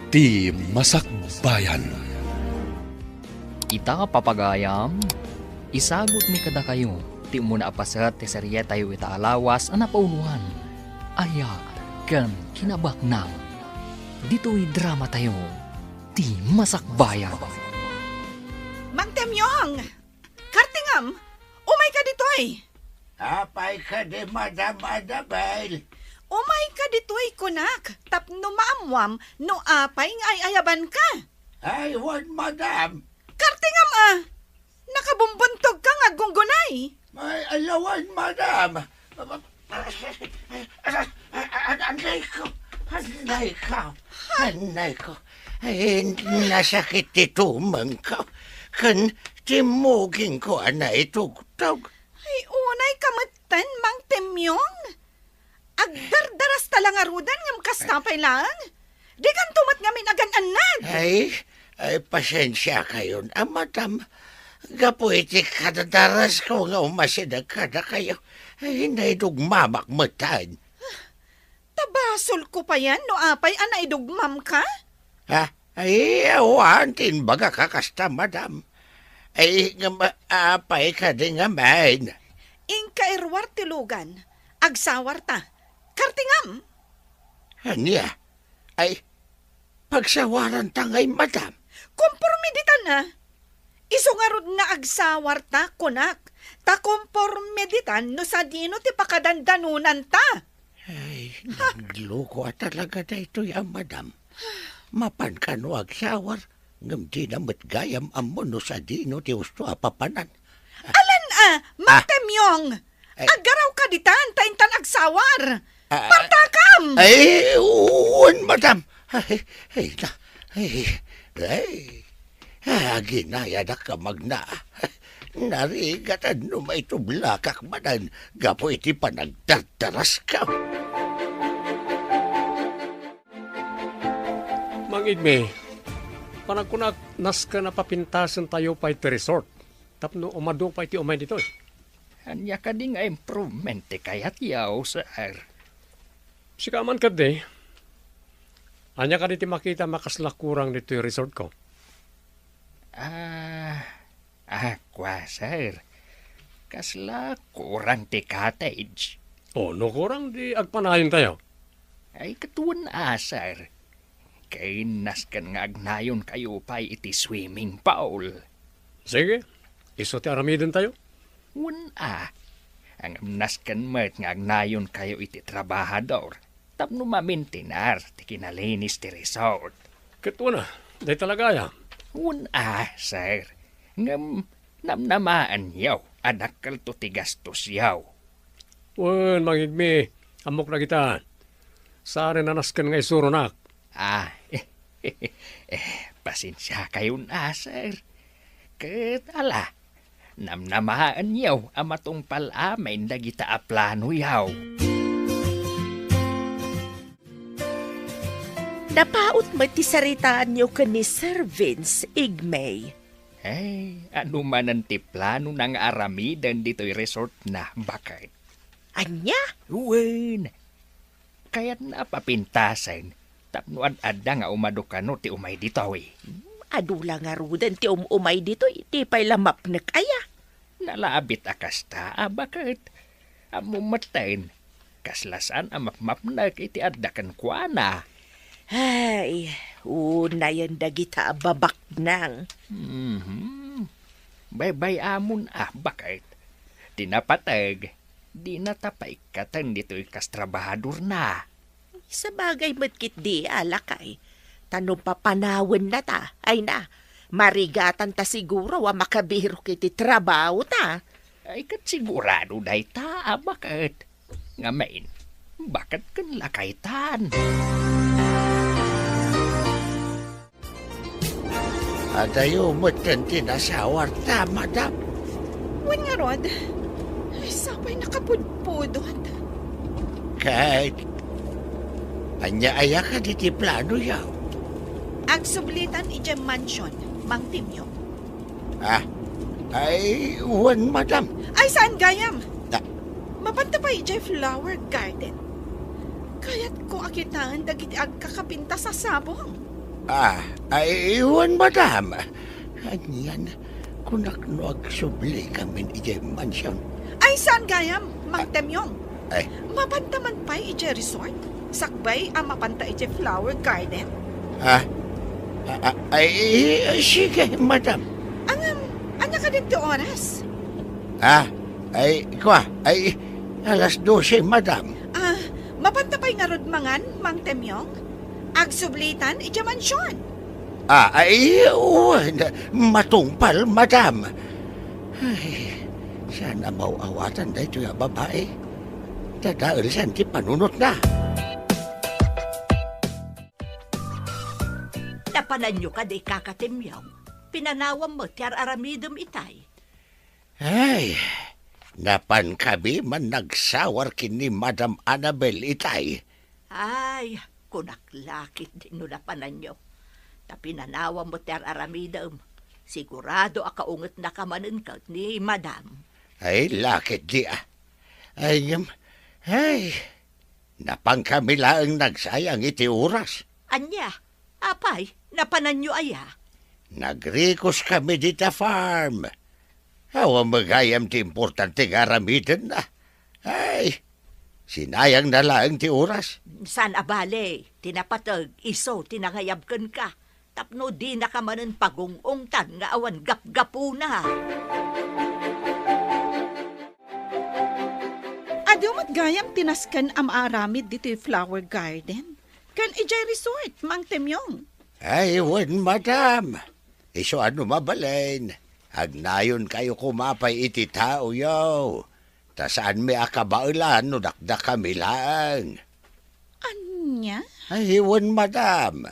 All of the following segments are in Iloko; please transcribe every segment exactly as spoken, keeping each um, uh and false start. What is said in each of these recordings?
Ti Masakbayan. Ita, papagayam, isagutmi kadakayo ti umuna a paset ti serietayo ita a lawas a napauloan, Aya ken Kinabaknang. Ditoy dramatayo, Ti Masakbayan. Mang Temyong! Kartingam, umayka ditoy. Apay kadi, Madam Annabel? Umayka ditoy, kunak, tapno maammuam no apay nga ay-ayabanka. Ay, wen, Madam. Kartingam a! Nakabumbuntogka nga aggunggunay. Ay, ala wen, Madam. An-, anay ko, anay ko, anay ko. Ay, nasakit ti tumengko, ken timmugingko a naitugtog. Ay, unayka metten, Mang Temyong. Agdardarasta la ngaruden ngem kasta pay laeng. Dikanto met ngamin agan-annad. Ay, ay, pasensiakayon a, Madam. Gapu iti kadadarasko nga umasideg kadakayo, ay, naidugmamak metten. Ta basolko payen no apay a naidugmamka? Ha? Ay, awan ti imbagak a kasta, Madam. Ay, ngem, a-, apay kadi ngamin? Inka iruar ti lugan. Agsawarta. Kartingam! Ania? Ay, pagsawaranta ngay, Madam? Komporme ditan a. Isu ngarud nga agsawarta, kunak, ta komporme ditan no sadino ti pakadandanonanta. Ay, nagloko a talaga daytoy a Madam. Mapan kano agsawar, ngem dina met gayam ammo no sadino ti usto a papanan. Alan a, Mang Ah. Temyong! Eh. Aggarawka ditan, ta intan agsawar! Ah. Partakam! Ay, wen, Madam. Ay, ay, na, ay, ay. Ah, ginayadak a magna. Narigatan no maitublakak manen gapu iti panagdardaraskan. Mang Igme, panagkunak, nasken a papintasentayo pay ti resort tapno umadu pay ti umay ditoy. Ania kadi nga improvement ti kayatyo, sir? Sika man kadi, ania kadi ti makitam a kasla kurang ditoy resortko? Ah, ah, kua, sir. Kasla kurang ti cottage. O, no kurang, di agpanayontayo. Ay, ket wen a, sir. Ken nasken nga agnayonkayo pay iti swimming pool. Sige, isu ti aramidentayo. Wen a, ngem nasken met nga agnayonkayo iti trabahador tapno mamintinar ti kinalinis ti resort. Ket wen a, dayta la gayam. Wen a, sir. Ngem namnamaenyo a dakkelto ti gastosyo. Wen, Mang Igme, ammok dagita. Saan a nasken nga isuronak. Ah, eh, pasensiakayon a, sir. Ket ala, namnamaenyo a matungpal amin dagita a planoyo. Napaut met ti saritaanyo ken ni Sir Vince, Igme. Ay, adu manen ti planona nga aramiden ditoy resortna, baket. Ania? Wen. Kayatna a papintasen tapno ad-adda nga umadu kano ti umay ditoy. Hmm, adu la ngaruden ti um-umay ditoy, di pay la mapnek aya. Nalabit a kasta a baket. Ammom metten, kasla saan a mapmapnek iti adda kenkuana. Ay, unayen dagita a babaknang. Mhm. Baybay-amon a baket. Ti napateg, dinata paikkaten ditoy kas trabahadorna. Sabagay met ketdi a lakay, ta no papanawennata, ay na, marigatanta siguro a makabirok iti trabahota. Ay, ket sigurado dayta a baket. Ngamin, baket ken lakaytan. Adayo metten ti nasawarta, madam. Wen ngarud, ay, sapay nakapudpudot. Ket, ania aya kadi ti planoyo? Agsublitan idiay mansion, Mang Timio. Ah, ay, wen, madam. Ay, saan gayam? Ah. Mapanta pay idiay flower garden. Kayatko a kitaen dagiti agkakapintas a sabong. Ah, ay, wen, madam. Anian, kunak no agsubli kamin idiay mansion. Ay, saan gayam, Mang Temyong? Ay. Mapanta man pay idiay resort? Sakbay a mapanta idiay flower garden? Ah, ah, ah, ay, ay, sige, madam. Ngem, ania kadin ti oras? Ah, ay, kua, ay, alas dose, madam. Ah, mapanta pay ngarud mangan, Mang Temyong? Agsublitan idiay mansion. Ah, ay, wen, matungpal, madam. Ay, saan a maaw-awatan daytoy a babai. Dadaelsan ti panunotna. Napananyo kadi, Kaka Temyong? Pinanawam met ti ar-aramidem itay. Ay, napan kami man nagsawar ken ni Madam Annabel itay. Ay, kunak la ketdi no napananyo. Ta pinanawam met ti ar-aramidem. Sigurado a kaungetnaka manen ket ni Madam. Ay, la ketdi, ah. Ay, ngem, ay, napan kami laeng nagsayang iti oras. Ania? Apay, napananyo aya? Nagrikos kami dita farm. Awan met gayam ti importante nga aramidenna. Ay, sinayangna laeng ti oras. Saan a bale, ti napateg, isu ti nangayab kenka. Tapno dinaka manen pagung-ungtan nga awan gapgapuna. Adu met gayam ti nasken a maaramid ditoy flower garden ken idiay resort, Mang Temyong. Ay, wen, madam. Isu a no mabalin, agnayonkayo koma pay iti taoyo. Ta saanmi a kabaelan no dakdakami laeng. Ania? Ay, wen, madam.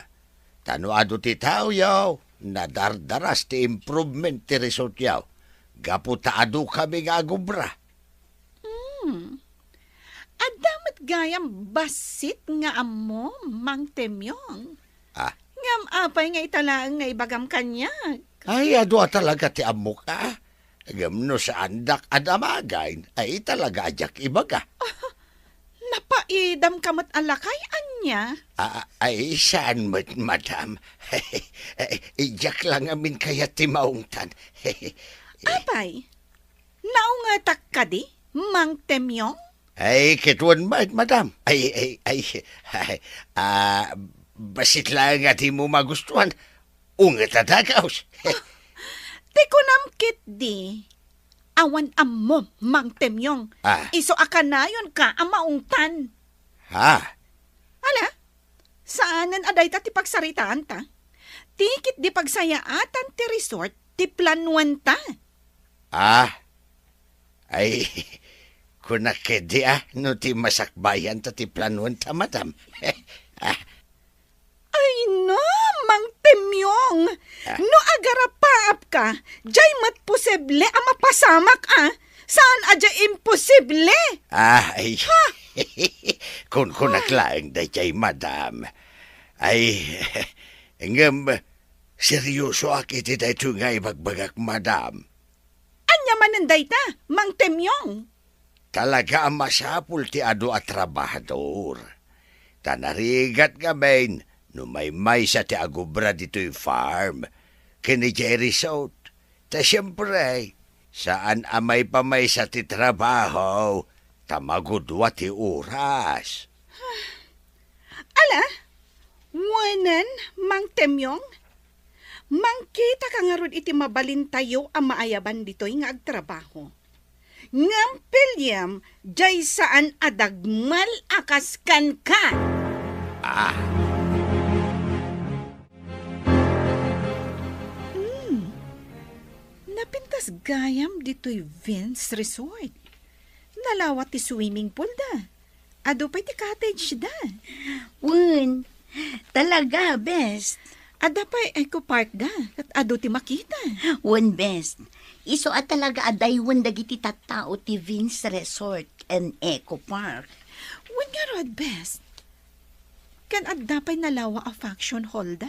Ta no adu ti taoyo, nadardaras ti improvement ti resortyo. Gapu ta adu kami nga agubra. Hmm. Adda met gayam bassit nga ammom, Mang Temyong. Ah. Ngem apay nga ita laeng nga ibagam kaniak? Ay, adu a talaga ti ammok, ah. Ngem no saandak a damagen, ay talaga a diak ibaga. Napaidamka met a lakay, ania? Ah, ay, saan met, madam. Ay, diak la ngamin kayat ti maungtan. Apay, naungetak kadi, Mang Temyong? Ay, ket wen met, madam. Ay, ay, ay, ay, ah, bassit laeng a dimo magustuhan. Unget a dagaus. Ti kunam ketdi, awan ammom, Mang Temyong. Ah. Isu a kanayonka a maungtan. Ha? Ala, saanen a dayta ti pagsaritaanta. Ti ketdi pagsayaatan ti resort ti planuenta. Ah, ay, kunak ketdi a no ti masakbayanta ti planuenta, madam. Ah. Ay no, Mang Temyong! Ah. No agarapaapka, diay met posible a mapasamak a. Saan a diay imposible? Ah, ay. Ha? Kunkunak laeng daydiay, madam. Ay, ngem, seriosoak iti daytoy nga ibagbagak, madam. Ania manen dayta, Mang Temyong? Talaga a masapul ti adu a trabahador. Ta narigat ngamin no maymaysa ti agubra ditoy farm ken idiay resort. Ta siempre, saan a maipamaysa ti trabaho ta magudua ti oras. Ala, wenen, Mang Temyong, mangkitaka ngarud iti mabalintayo a maayaban ditoy nga agtrabaho. Ngem piliem, diay saan a dagmel a kas kenka. Ah. Hmm. Napintas gayam ditoy Vince Resort. Nalawa ti swimming pool da. Adu pay ti cottage da. Wen, talaga, best. Adda pay eco park da, ket adu ti makita. Wen, best. Isu a talaga a daywen dagiti tattao ti Vince Resort and Eco Park. Wen ngarud, best. Ken adda pay nalawa a function hall da.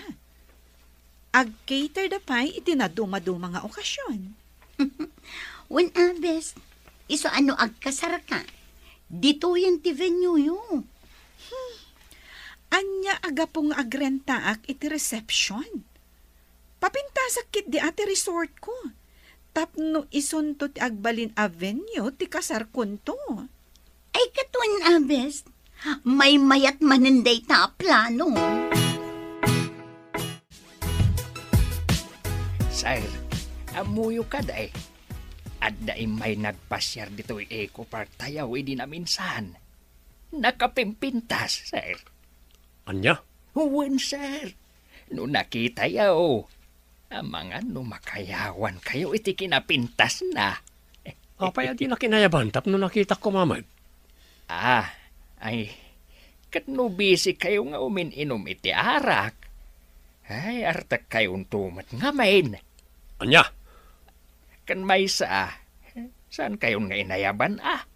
Ag-cater da pay iti nadumaduma nga okasion. Wen a, best, isu a no agkasarka, ditoyen ti venue-yo. Hmm. Ania a gapu nga agrentaak iti reception? Papintasak ketdi a ti resortko. Tapno isunto ti agbalin a venue ti kasarkonto. Ay, ket wen a, bes, maymayat manen dayta a plano. Sir, ammoyo kadi? Adda immay nagpasiar ditoy Eco Park tayo idi naminsan. Nakapimpintas, sir. Ania? Wen, sir. No nakitayo, amangan no makayawankayo iti kinapintasna. Apay a di nakinayaban tapno nakitak koma met? Ah, ay, ket no busy kayo nga umin-inom iti arak, ay, artekkayonto met ngamin. Ania? Ken maysa, saan kayon nga inayaban a?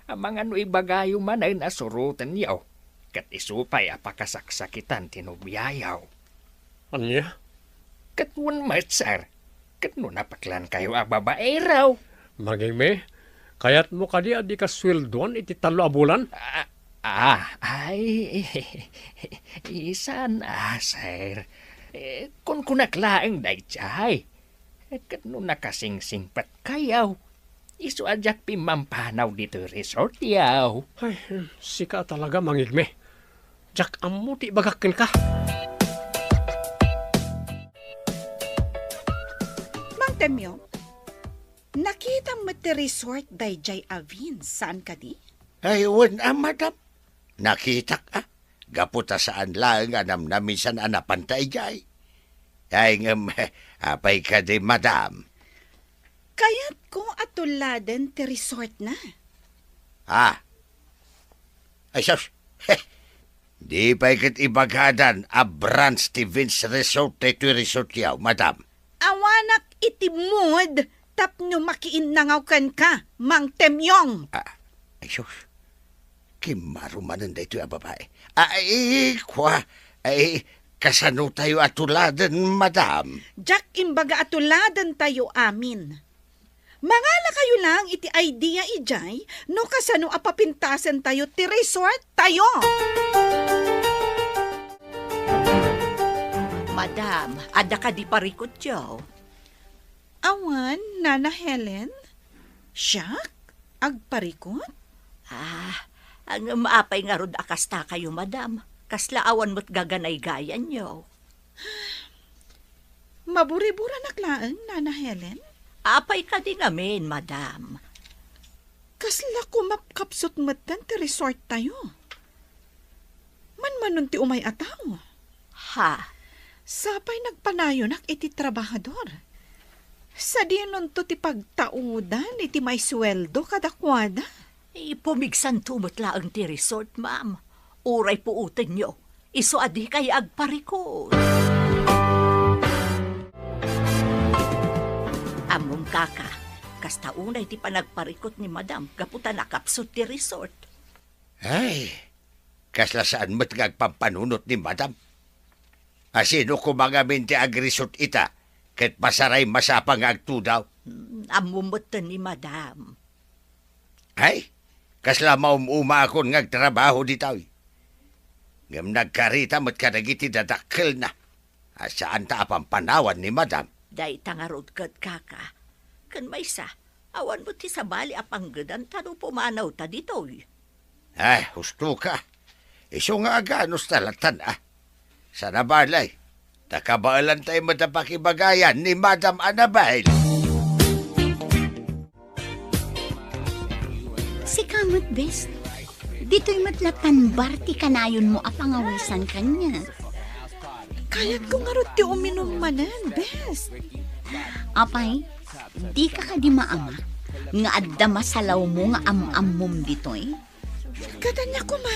Amangan no ibagayo manen a surotenyo, ket isu pay a pakasaksakitan ti nobiayo. Ania? Ket wen met, sir, ket no napeklan kayo a babaero. Mangigme, kayatmo kadi a dika sueldoan iti tallo a bulan? Ah, ah, ay, saan a, sir. Eh, kunkunak laeng daydiay. Ket no nakasingsingpet kayo, isu a diak pimmampanaw ditoy resortyo. Ay, sika talaga, mangigme. Diak ammo ti ibagak kenka. Mang Temyo, nakitam met ti resort daydiay a Vince, saan kadi? Ay, wen a, madam. Nakitak a. Gapu ta saan laeng a namnaminsan a napanta idiay. Ay, ngem, apay kadi, madam? Kayatko a tuladen ti resortna. Ah. Ay, sus. Di pay ket ibagadan a branch ti Vince Resort daytoy resortyo, madam. Awanak iti mood tapno makiinnangaw kenka, Mang Temyong. Ah, ay, sus. Kimmaro manen daytoy a babae. Ay, kua, ay, kasano tayo a tuladen, madam? Diak imbaga a tuladen tayo amin. Mangala kayo lang iti idea idiay no kasano a papintasen tayo ti resort tayo. Madam, adda kadi parikutyo? Awan, Nana Helen. Siak? Agparikut? Ah, ngem apay ngarud a kasta kayo, madam? Kasla awan met gaganaygayanyo? Maburiburanak laeng, Nana Helen. Apay kadi ngamin, madam? Kasla kumakapsut metten ti resort tayo. Manmanon ti umay a tao. Ha? Sapay nagpanayonak iti trabahador. Sadinonto ti pagtaudan iti maisueldo kadakuada? Ipumigsanto met laeng ti resort, ma'am. Uray puotenyo, isu a dikay agparikut. Ammom, kaka, kasta unay ti panagparikut ni madam gapu ta nakapsut ti resort. Ay, kasla saan met nga agpampanunot ni madam. A sino koma ngamin ti agrisot ita ket pasaray masapa nga agtudaw? Mm, ammo metten ni madam. Ay, kasla maum-umaakon nga agtrabaho ditoy. Ngem nagkarita met kadagiti dadakkelna a saanta a pampanawan ni madam. Dayta ngarud ket, kaka. Ken maysa, awan met ti sabali a panggedanta no pumanawta ditoy. Ay, husto ka. Isu nga aganos ta latan, a. Sana balay, ta kabaelan tayo met a pakibagayan ni Madam Annabel. Sika met, bes. Ditoy met latan bar ti kanayonmo a pangawisan kaniak. Kayatko ngarud ti uminum manen, bes. Apay, dika kadi maamak nga adda masalawmo nga am-ammom ditoy? Ket ania koma,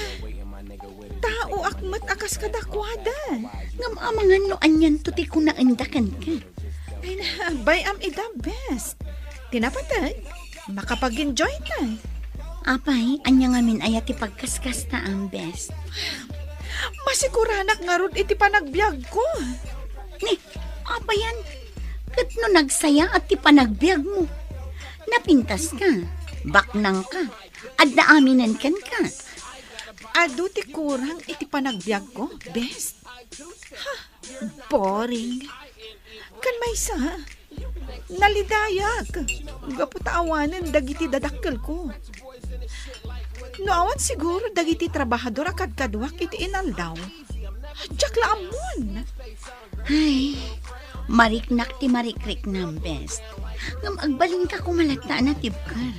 taoak met a kas kadakuada. Ngem amangan no anianto ti kunaenda kenka. Ay na, bay-am ida, bes. Ti napateg, makapag-enjoy ta. Apay, ania ngamin aya ti pagkaskastaam, bes? Masiguranak ngarud iti panagbiagko. Ni, apayan, ket no nagsayaat ti panagbiagmo, napintaska, baknangka, adda aminen kenka. Adu ti kurang iti panagbiagko, best. Ha, boring. Kan maysa, nalidayak gapu ta awanen dagiti dadakkelko. No awan siguro dagiti trabahador a kadkaduak iti inaldaw, diak la ammon. Ay, mariknak ti marikriknam, best. Ngem agbalinka koma latta a natibker.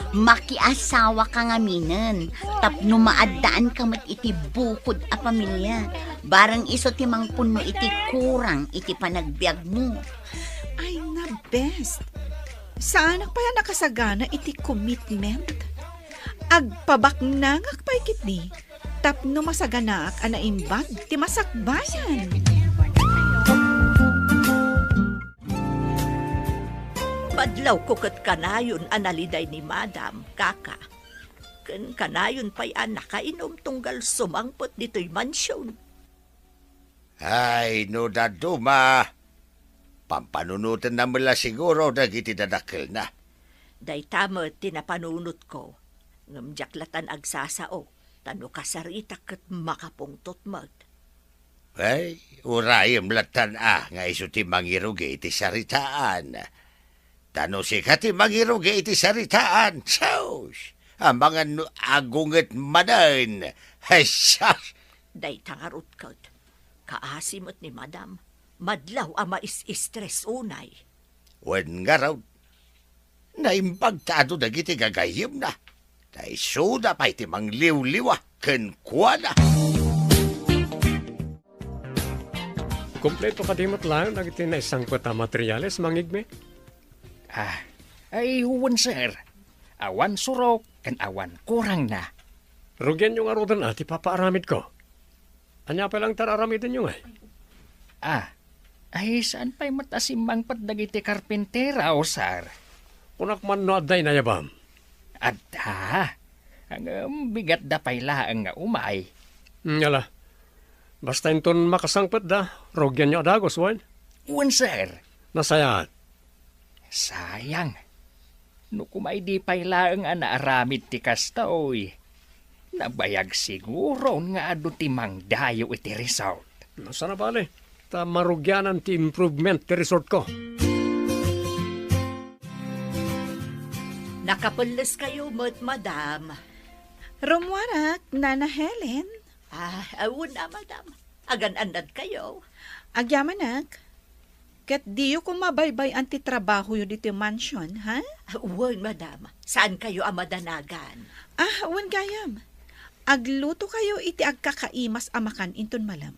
Makiasawaka ngaminen, tapno maaddaanka met iti bukod a pamilia. Bareng isu ti mangpunno iti kurang iti panagbiagmo. Ay na, best. Saanak pay a nakasagana iti commitment. Agpabaknangak pay ketdi tapno masaganaak a naimbag ti masakbayan. Badlawko ket kanayon a naliday ni Madam, kaka. Ken kanayon pay a nakainum tunggal sumangpet ditoy mansion. Ay, no dadduma, pampanunotenna met la siguro dagiti dadakkelna. Dayta met ti napanunotko, ngem diak latan agsasao, ta no kasaritak ket makapungtot met. Ay, urayem latan a nga isu ti mangirugi iti saritaan. Ta no sika ti mangirugi iti saritaan, sus! Amangan no agunget manen. Ay, sus! Dayta ngarud ket, kaasi met ni Madam, madlaw a mais-stress unay. Wen ngarud, naimbag ta adu dagiti gagayyemna. Ta isuda pay ti mangliwliwa kenkuana. Kompleto kadi met laeng dagiti naisangpet a materiales, Mang Igme? Ah, ay, wen, sir. Awan surok ken awan kurangna. Rugianyo ngaruden a ti papaaramidko. Ania pay laeng ti ar-aramidenyo ngay? Ah, ay, saan pay met a simmangpet dagiti karpintero, sir? Kunak man no adda inayabam. Adda. Ngem bigatda pay laeng nga umay. Ngala. Basta inton makasangpetda, rugianyo a dagus, wen? Wen, sir. Nasayaat. Sayang. No koma idi pay laeng a naaramid ti kastoy, nabayag siguron nga adu ti mangdayo iti resort. No, saan a bale, ta marugianan ti improvement ti resortko. Nakapelleskayo met, madam. Rummuarak, Nana Helen. Ah, wen a, madam. Agan-annadkayo? Agyamanak. Ket diyo koma baybay-an ti trabahoyo ditoy mansion, ha? Wen, madam. Saankayo a madanagan. Ah, wen gayam. Aglutokayo iti agkakaimas a makan inton malem.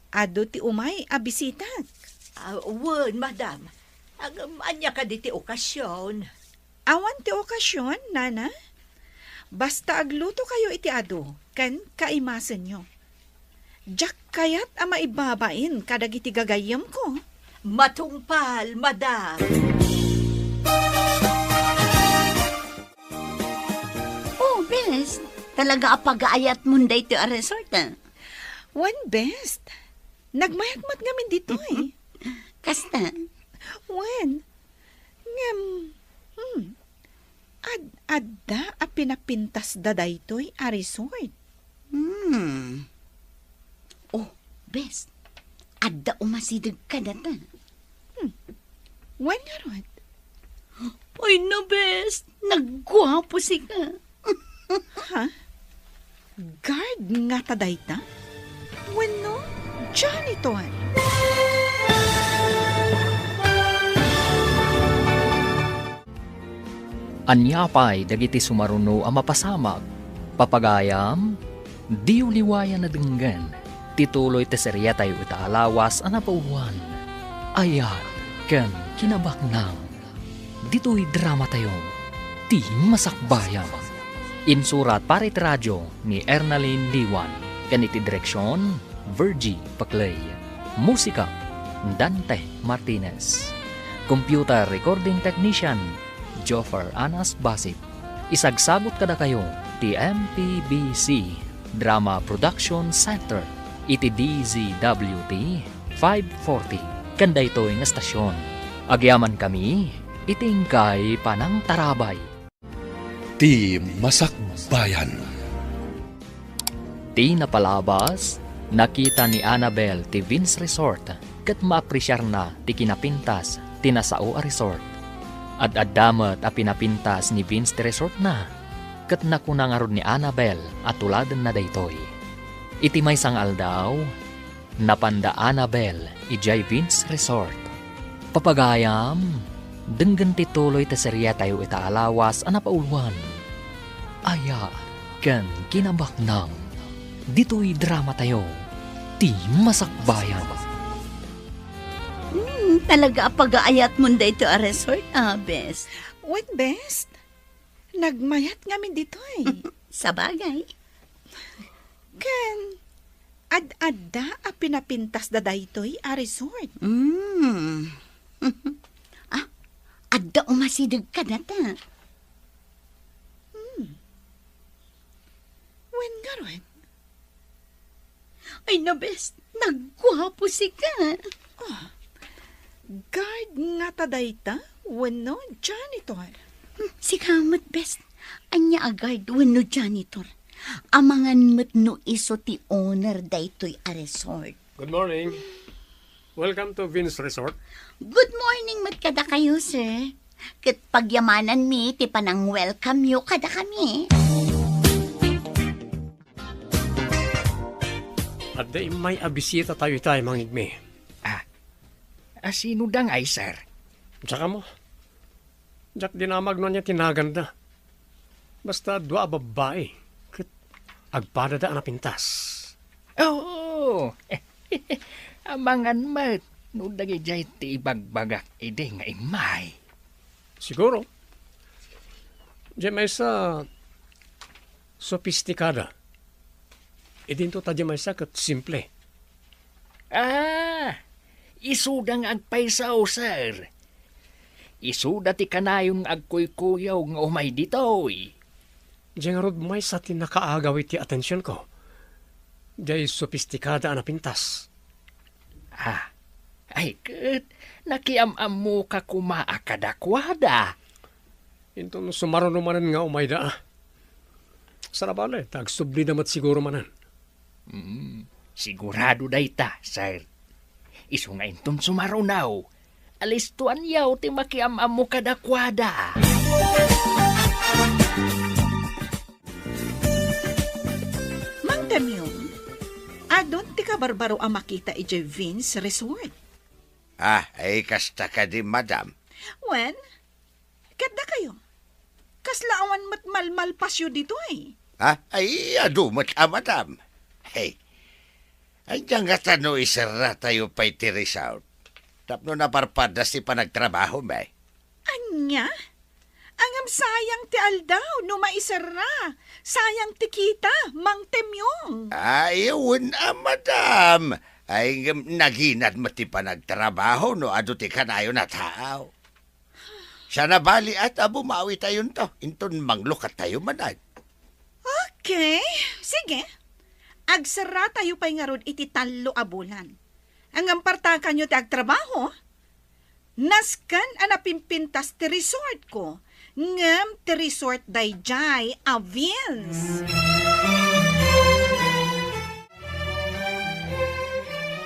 Adu ti umay a bisitak. Ah, wen, madam. Ngem ania kadi ti okasion? Awan ti okasion, nana. Basta aglutokayo iti adu ken kaimasenyo. Diak kayat a maibabain kadagiti gagayyemko. Matungpal, madam. Oh, bes, talaga a pagaayatmon daytoy a resort, ah. Wen, bes. Nagmayat met ngamin ditoy. Kasta? Wen. Ngem, hmm, ad-adda a pinapintasda daytoy a resort. Hmm. Oh, bes, adda umasideg kadata. Hmm. Wen ngarud? Ay na, bes, nagguapo sika. Ha? Guard ngata dayta? Wenno janitor? Ania pay dagiti sumaruno a mapasamak? Papagayam, diyo liwayan a denggen ti tuloy ti seriatayo ita a lawas a napauluan, Ayat ken Kinabaknang. Ditoy dramatayo, Ti Masakbayan. Insurat para iti radio ni Ernalyn Diwan ken iti direksion, Virgie Paclay. Musika, Dante Martinez. Computer recording technician, Joffer Anas Basit. Isagsagut kadakayo ti M P B C Drama Production Center iti D Z W T five forty ken daytoy nga estasion. Agyamankami iti inkay panangtarabay. Ti Masakbayan. Ti napalabas, nakita ni Annabel ti Vince Resort ket maapresiarna ti kinapintas ti nasao a resort. Ad-adda met a pinapintas ni Vince ti resortna, ket nakuna ngarud ni Annabel a tuladenna daytoy. Iti maysa nga aldaw, napanda Annabel idiay Vince Resort. Papagayam, denggen ti tuloy ti seriatayo ita a lawas a napauloan, Aya ken Kinabaknang. Ditoy dramatayo, ti masakbayan. Hmm, talaga a pagaayatmon daytoy a resort, ah, bes. Wen, bes. Nagmayat ngamin ditoy. Sabagay. Ken, ad-adda a pinapintasda daytoy a resort. Mm. Ah, adda umasideg kadata. Hmm. Wen ngarud? Ay, na, bes, nagguapo sika. Ah, guard ngata dayta wenno janitor? Hmm, sika met, bes. Ania a guard wenno janitor? Amangan met no isu ti owner daytoy a resort. Good morning. Welcome to Vince Resort. Good morning met kadakayo, sir. Ket pagyamananmi ti panang-welcome yo kadakami. Adda immay a bisitatayo itay, Mangigmi. Ah, a sino da ngay, sir? Diak ammo. Diak dinamag no ania ti naganda. Basta dua a babbai, ket agpadada a napintas. Oo. Amangan met no dagidiay ti ibagbagak idi nga immay. Siguro. Diay maysa, sopistikada. Idinto ta diay maysa ket simple. Ah, isuda nga agpayso, sir. Isuda ti kanayon nga agkuykuyaw nga umay ditoy. Diay ngarud maysa ti nakaagaw iti atensionko. Diay sopistikada a napintas. Ah, ay ket, nakiam-ammoka koma a kadakuada. Inton sumaruno manen nga umayda, ah. Sarabale, ta agsublida met siguro manen. Mm, sigurado dayta, sir. Isu nga inton sumaruno, alistoanyo ti makiam-ammo kadakuada. Mang Temyong, adun ti kabarbaro a makita idiay Vince Resort. Ah, ay kasta kadi, madam? Wen, ket dakayo, kasla awan met malmalpasyo ditoy? Ha? Ay, adu met a, madam. Hey, ania ngata no iserratayo pay ti resort tapno naparpadas ti panagtrabahomi? Ania? Ngem sayang ti aldaw no maiserra. Sayang ti kita, Mang Temyong. Ay, wen a, madam. Ay, ngem naginad met ti panagtrabaho no adu ti kanayon a tao. Sian a bali, ta bumawitayonto, inton manglukattayo manen. Okay, sige. Agserratayo pay ngarud iti tallo a bulan. Ngem partakanyo ti agtrabaho. Nasken a napimpintas ti resortko, ngem ti resort daydiay a Vince.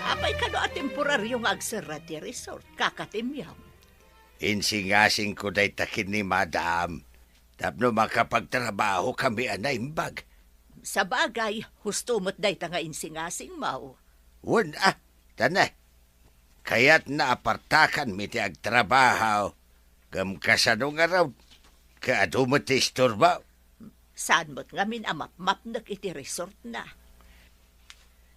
Apay kano a temporario nga agserra ti resort, Kaka Temyong? Insingasingko dayta ken ni Madam tapno makapagtrabahokami a naimbag. Sabagay, husto met dayta nga insingasingmo. Wen a, ta ne, kayatna a partakanmi ti agtrabaho, ngem kasano ngarud, ket adu met ti istorbo? Saan met ngamin a mapmapnek iti resortna?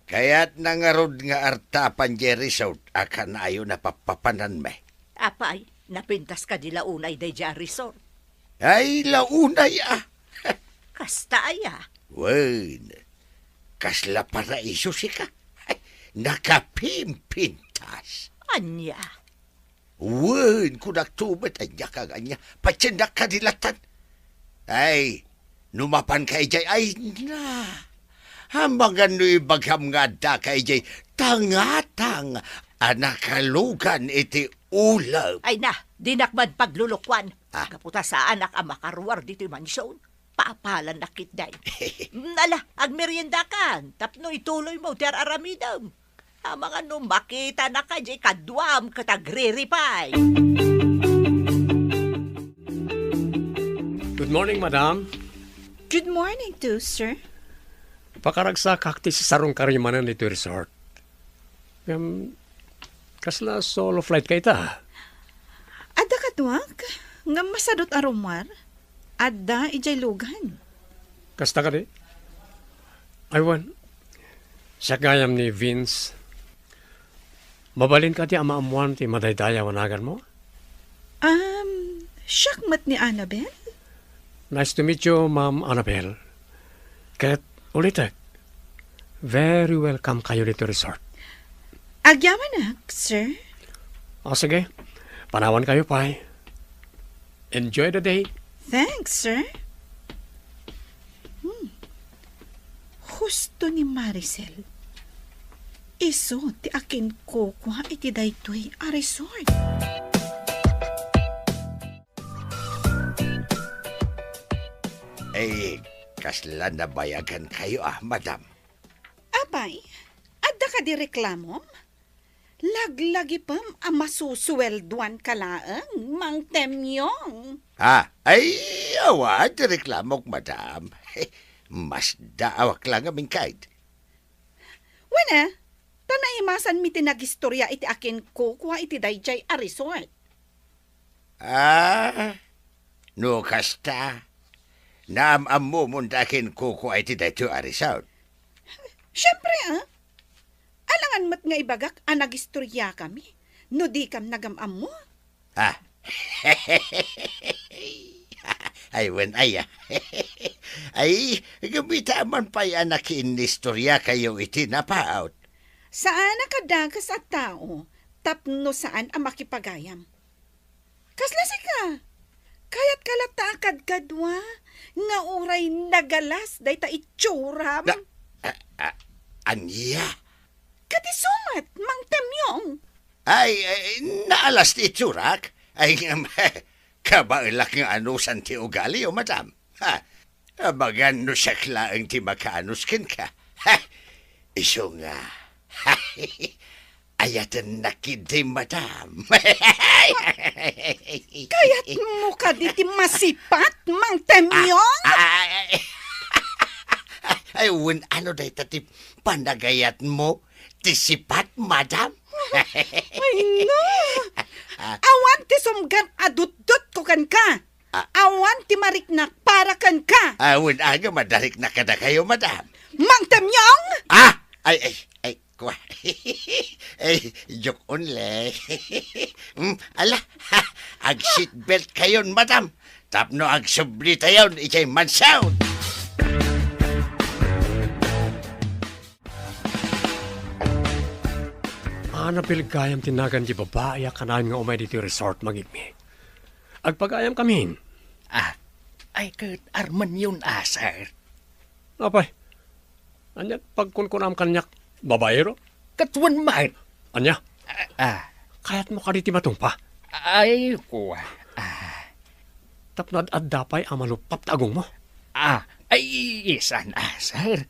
Kayatna ngarud nga artapan diay resort a kanayon a pappapananmi. Apay, napintas kadi la unay daydiay a resort? Ay, la unay a. Kasta aya? Wen, kasla paraiso sika. Nakapimpintas. Ania? Wen, kunakto met, ania ka nga ania? Patiennak kadi latan. Ay, no mapanka idiay, ay na. Amangan no ibagam nga addaka idiay tangatang a nakalugan iti ulep. Ay na, dinak man paglulukuan. Ah. Gapu ta saanak a makaruar ditoy mansion. Papalan na ketdi. Ala, agmeriendakan, tapno ituloymo ti ar-aramidem. Amangan no makitanaka diay kaduam ket agriripay. Good morning, madam. Good morning too, sir. Pakaragsakak ti sisarong karimanen ditoy resort. Ngem, kasla solo flight ka ita? Adda kaduak, ngem masadut a rummuar. Adda idiay lugan. Kasta kadi? Ay, wen. Siak gayam ni Vince. Mabalin kadi a maammuan ti madaydayaw a naganmo? Um, siak met ni Annabel? Nice to meet you, Ma'am Annabel. Ket ulitek, very welcome kayo ditoy resort. Agyamanak, sir. O, sige. Panawan kayo pay. Enjoy the day. Thanks, sir. Hmm. Husto ni Maricel. Isu ti akinkukua iti daytoy a resort. Eh, kasla nabayagan kayo, ah, madam? Apay, adda kadi reklamom? Laglagipem a masusueldoan ka laeng, Mang Temyong. Ah, ay, awan ti reklamok, madam. Masdaawak la ngamin, kaid. Wen a, ta naimasanmi ti nagistorya iti akinkukua iti daydiay a resort. Ah, no kasta, naam-ammomon ti akinkukua iti daytoy a resort. Siempre, ah. Alangan met nga ibagak a nagistoryakami no dikam nagam-ammo. Ah. Ay, wen, ay, ah. Ay, kumita man pay a nakiinnistorya kayo iti napaut. Saan a kadakas a tao tapno saan a makipagayam. Kasla sika, kayat ka latta a kadkadua nga uray nagalas dayta itsuram? Na, a, a, ania? Kadi sumat, Mang Temyong. Ay, ay, naalas ti itsurak. Ay, ngem, kabaelak nga anusan ti ugalio, madam. Ha, abagan no siak laeng ti makaanus kenka. Ha, isu nga. Ayatennak idi, madam. Kayatmo kadi ti masipat, Mang Temyong? Ah, ah, ay, ay, wen, ano dayta ti panagayatmo? Ti sipat, madam? Ay, no. Ah. Awan ti sumgan a dutdotko kenka. Ah. Awan ti mariknak para kenka. Ah, wen, aga madariknak kadakayo, madam. Mang Temyong! Ah! Ay, ay, ay, kwa. Ay, joke only. Hmm, ala, ag-seatbelt kayon, madam. Tapno agsubli tayon idiay mansion. Annabel gayam ti nagan ti babai a kanayon nga umay ditoy resort, Mang Igmi. Agpagayam kamin. Ah, ay ket armenyon a, sir. Apay, ania pagkunkunam kaniak, babaero? Ket wen met. Ania? Ah, ah. Kayatmo kadi ti matungpa? Ay, kua. Ah. Tapno ad-adda pay a maluppap ti agongmo? Ah, ay, saan a, sir.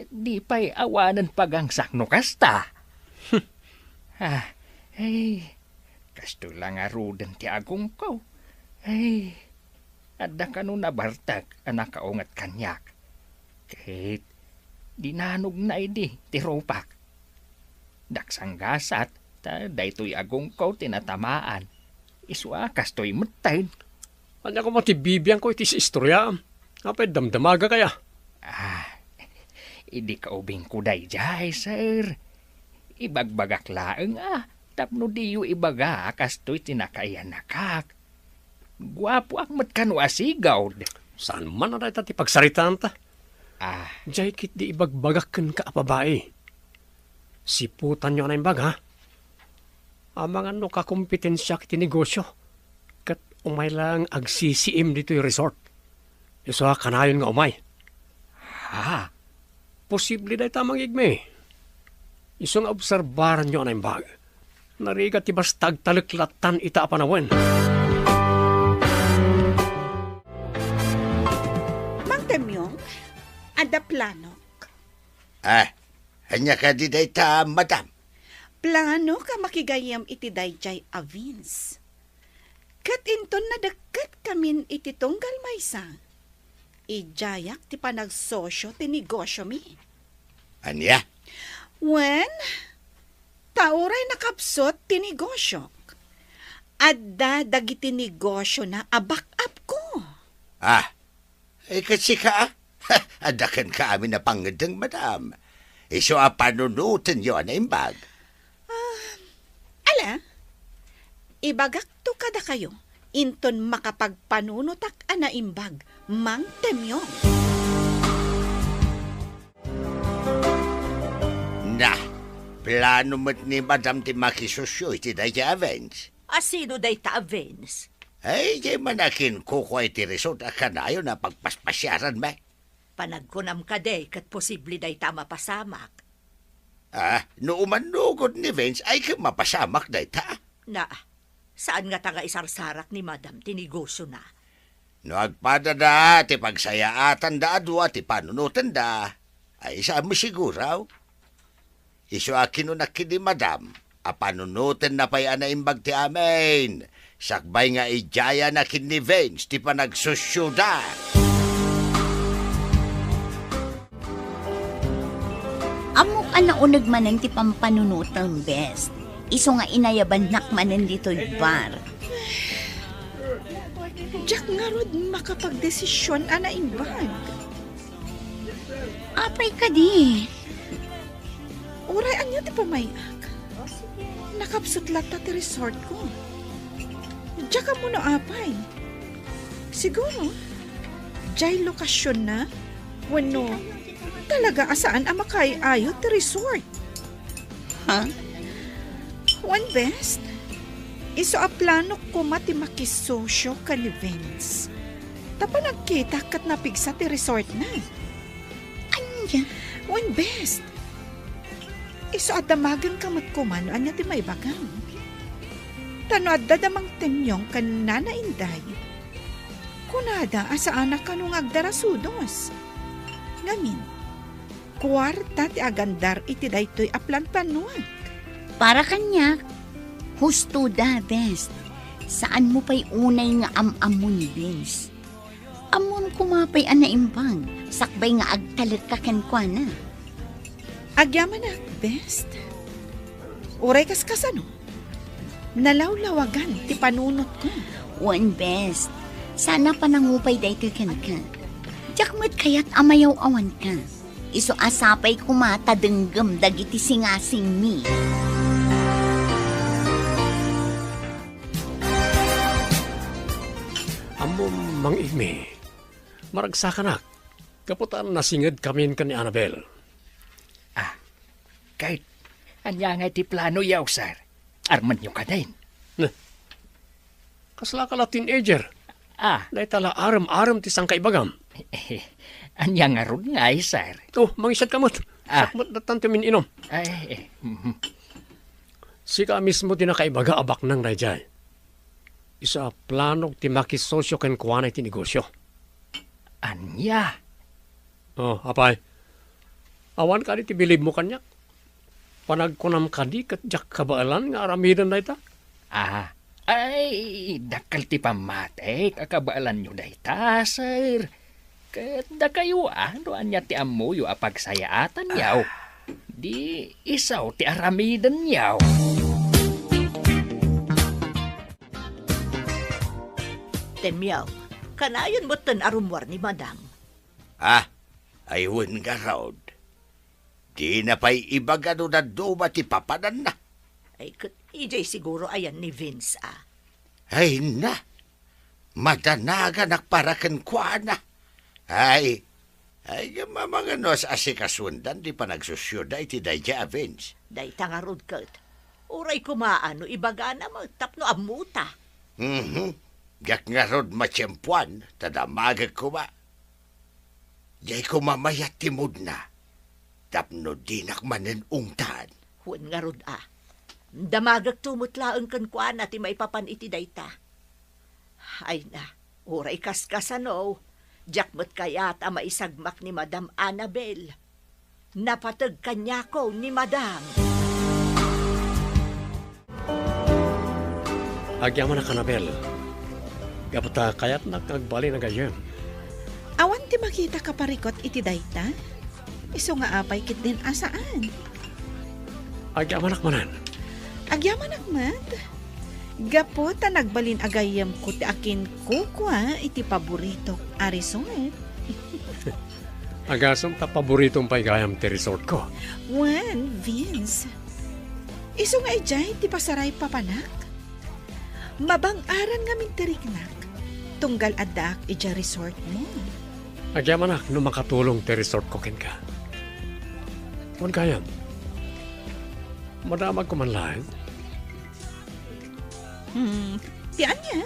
Di pay awanen pagangsak no kasta. Hmm. Ah, ay, kastoy la ngaruden ti agongko. Ay, adda kano nabartek a nakaunget kaniak. Ket dinanogna idi ti rupak. Daksanggasat, ta daytoy agongko ti natamaan. Isu a kastoy metten. Ania koma ti bibiangko iti istoryaam? Apay damdamagak aya? Ah, idi kaubingko daydiay, sir. Ibagbagak laeng a, tapno diyo ibaga a kastoy ti nakayanakak. Guapoak met kano a sigud. Saan man a dayta ti pagsaritaanta? Ah. Diay ketdi ibagbagak kenka a babai. Siputanyo a naimbag, ha? Amangan no kakompetensiak iti negosyo, ket umay laeng agsisiim ditoy resort. Isu a kanayon nga umay. Ha? Posible dayta, Mang Igmi. Isu nga obserbaranyo a naimbag. Narigat ti basta agtalek lattan ita a panawen. planok. Ah, ania kadi dayta, madam? Planok a makigayyem iti daydiay a Vince. Ket inton nadekket kamin iti tunggal maysa, idiayak ti panagsosio ti negosiomi. Ania? Wen, ta uray nakapsut ti negosiok, adda dagiti negosiona a back-up ko. Ah, ay, ket sika, a? Adda kenka amin a pangngeddeng, madam. Isu a panunotenyo a naimbag. Ah, ala, ibagakto kadakayo inton makapagpanunotak a naimbag, Mang Temyong. Nah, plano met ni madam ti makisosio iti dayta a Vince. A sino dayta a Vince? Ay, diay man a kinkukua iti resort a kanayon a pagpaspasiaranmi. Panagkunam kadi ket posible dayta a mapasamak? Ah, no umannugod ni Vince, ay ket mapasamak dayta. Na, saan ngata nga isarsarak ni madam ti negosiona? No agpadada ti pagsayaatanda a dua ti panunotenda, ay saan mo siguro? Isu a kinunak ken ni madam a panunotenna pay a naimbag ti amin, sakbay nga idiayana ken ni Vince ti panagsosioda. Ammok a nauneg manen ti pampanunotem, Bes. Isu nga inayabannak manen ditoy bar. Diak ngarud makapagdesision a naimbag. Apay kadi? Uray ania ti pamay-ak? Nakapsut latta ti resort ko. Diak ammo no apay. Siguro, diay lokasionna wenno talaga a saan a makaay-ayo ti resort. Ha? Wen, Bes, isu a planok koma ti makisosio ken ni Vince. Ta panagkitak ket napigsa ti resortna. Ania? Wen, Bes, isu a damagenka met koma no ania ti maibagam. Ta no adda da Mang Temyong ken Nana Inday, kunada a saanak kano nga agdarasudos. Ngamin, kuarta ti agandar iti daytoy a planplanoak. Para kaniak, husto da, Bes. Saanmo pay unay nga am-ammo ni Vince. Ammom koma pay a naimbag, sakbay nga agtalekka kenkuana. Agyamanak, Bes. Uray kaskasano, nalawlawagan ti panunotko. Wen, Bes. Saan a panangupay daytoy kenka. Diak met kayat a mayaw-awanka. Isu a sapay koma ta denggem dagiti singasingmi. Ammom, Mang Igmi, maragsakanak, gapu ta nasingedkamin ken ni Annabel. Ah, ket ania ngay ti planoyo, sir? Armenyo kadin? Neh, kaslaka la teenager. Ah. Dayta la arem-arem ti sangkaibagam. Ania ngarud ngay, sir? Oh, mangisadka met. Ah. Siak met dattan ti min-inom. Ay, eh, mhm. Sika mismo ti nakaibaga a baknang daydiay. Isu a planok ti makisosio kenkuana iti negosio. Ania? Oh, apay. Awan kadi ti bilibmo kaniak? Panagkunam kadi ket diak kabaelan nga aramiden dayta? Ah, ay, dakkel ti pammatik a kabaelanyo dayta, sir. Ket dakayo, ah, no ania ti ammoyo a pagsayaatanyo, ah, di isu ti aramidenyo. Temyaw, kanayon metten a rummuar ni Madam. Ah, ay wen ngarud. Dina pay ibaga no dadduma ti papananna. Ay, ket idiay siguro ayan ni Vince, ah. Ay na, madanaganak para kenkuana. Ay, ay, mamangano a sikasuendan ti panagsosioda iti daydiay a Vince. Dayta ngarud ket, uray koma no ibagana met tapno ammota. Mhm. Diak ngarud matiempoan, ta damagek koma. Diay koma mayat ti moodna, tapno dinak manen ungtan. Wen ngarud a, damagekto met laeng kenkuana ti maipapan iti dayta. Ay na, uray kaskasano, Diak met kayat a maisagmak ni Madam Annabel. Napateg kaniako ni Madam. Agyamanak, Annabel. Gapu ta kayatnak nga agbalin a gayyem. Awan ti makita kaparikut iti dayta? Isu nga apay ketdin a saan? Agyamanak manen. Agyamanak met? Gapu ta nagbalin a gayyemko ti akinkukua iti paboritok a resort. Agasem ta paboritom pay gayam ti resortko. Wen, Vince. Isu nga idiay ti pasaray papanak. Mabang-aran ngamin ti riknak, tunggal addaak idiay resortmo. Agyamanak no makatulong ti resortko kenka. Wen gayam, madamagko man laeng? Hmm, ti ania?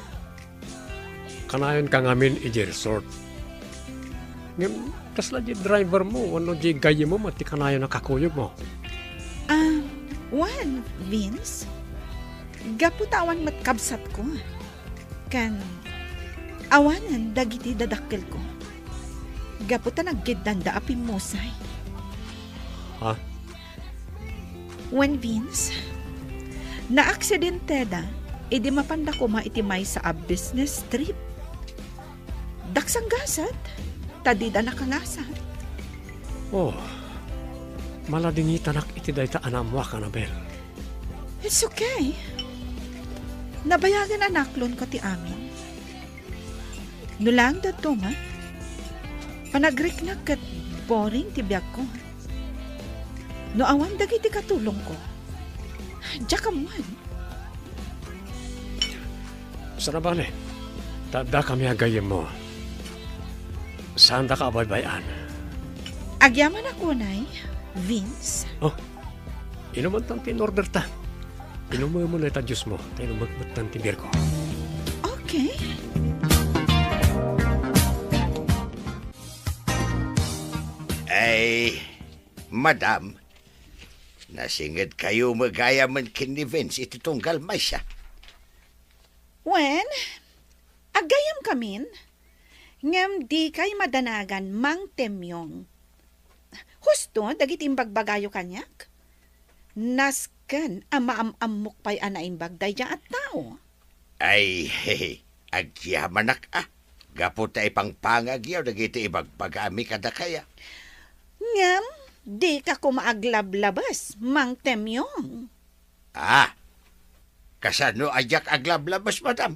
Kanayonka ngamin idiay resort. Ngem, kasla diay drivermo wenno diay gayyemmo met ti kanayon a kakuyogmo? Ah, wen, Vince. Gapu ta awan met kabsatko. Ken, awanen dagiti dadakkelko. Gapu ta naggeddanda a pimmusay. Ha? Wen, Vince, naaksidenteda idi mapanda koma iti maysa a business trip. Daksanggasat, ta dida nakalasat. Oh, maladingitanak iti dayta a naammoak, Annabel. It's okay. Nabayagen a naklonko ti amin. No laeng dadduma, panagriknak ket boring ti biagko. No awan dagiti katulongko, diak ammoen. Saan a bale, ta addakami a gayyemmo. Saandaka a baybay-an. Agyamanak unay, Vince. Oh, inumantan ti in-orderta. Inumem ta Diosmo, ta inumek met ti beerko. Okay. Ay, madam, nasingedkayo met gayamen ken ni Vince iti tunggal maysa. Wen, aggayamkamin, ngem dikay madanagan Mang Temyong. Husto dagiti imbagbagayo kaniak? Nasken a maam-ammok pay a naimbag daydiay a tao. Ay, agyamanak a, gapu ta ipangpangagyo dagiti ibagbagami kadakaya. Ngem, dika koma aglablabes, Mang Temyong. Ah, kasano a diak aglablabes, madam?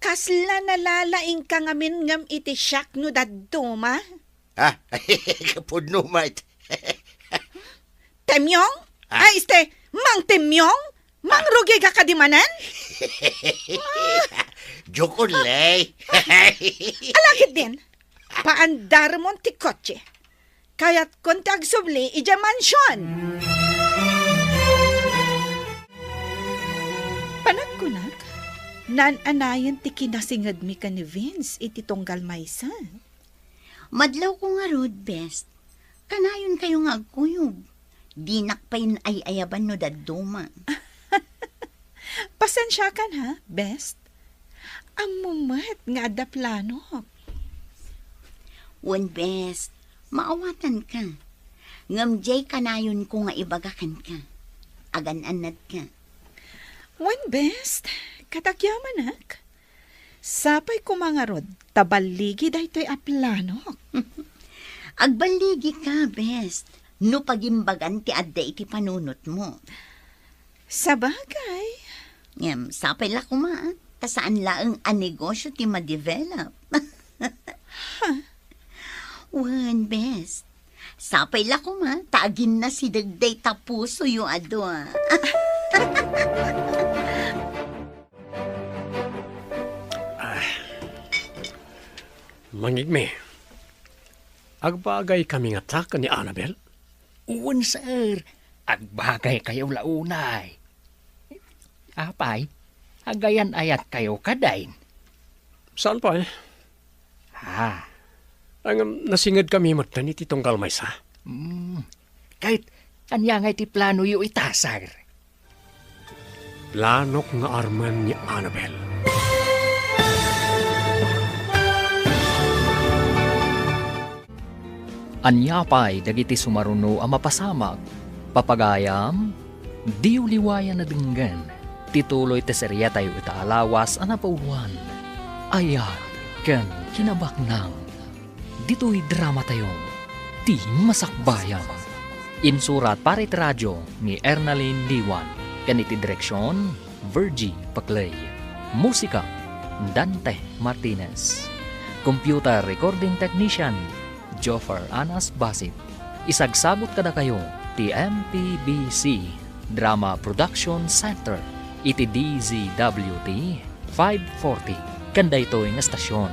Kasla nalalaingka ngamin ngem iti siak no dadduma? Ah, pudno met. Temyong? Ah. Ay, este, Mang Temyong? Mangrugiga kadi manen? Joke only. Ala ketdin, paandarmon ti kotse. Kayatkon ti agsubli idiay mansion. Panagkunak, naan-anayen ti kinasingedmi ken ni Vince iti tunggal maysa. Madlawko ngarud, Best. Kanayonkayo nga agkuyog. Dinak pay ay-ayaban no dadduma. Pasensiakan ha, Best. Ammom met nga adda planok. Wen, Best, maawatanka. Ngem diay kanayonko nga ibaga kenka. Agan-annatka. Wen, Best, katakyamanak. Sapay koma ngarud ta balligi daytoy a planok. Agballigika, Best, no pagimbagan ti adda iti panunotmo. Sabagay. Ngem, sapay la koma, ta saan laeng a negosyo ti ma-develop. Ha? Wen, Best. Sapay la koma, ta aginnasideg dayta pusoyo a dua. Ah. Mangigmi, agbagaykami ngata ken ni Annabel? Wen, sir. Agbagaykayo la unay. Apay, agayan-ayatkayo kadi? Saan pay? Ah. Ngem, nasingedkami metten iti tunggal maysa. Hmm. Ket, ania ngay ti planoyo ita, sir? Planok nga armen ni Annabel. Ania pay dagiti sumaruno a mapasamak? Papagayam, diyo liwayan a denggen ti tuloy ti seriatayo ita a lawas a napauloan. Ayat ken kinabaknang. Ditoy dramatayo, Ti Masakbayan. Insurat para iti radio ni Ernalyn Liwan ken iti direksion, Virgie Paclay. Musika, Dante Martinez. Computer recording technician, Joffer Anas Basit. Isagsabot kadakayo ti M P B C Drama Production Center iti D Z W T five forty ken daytoy nga estasion.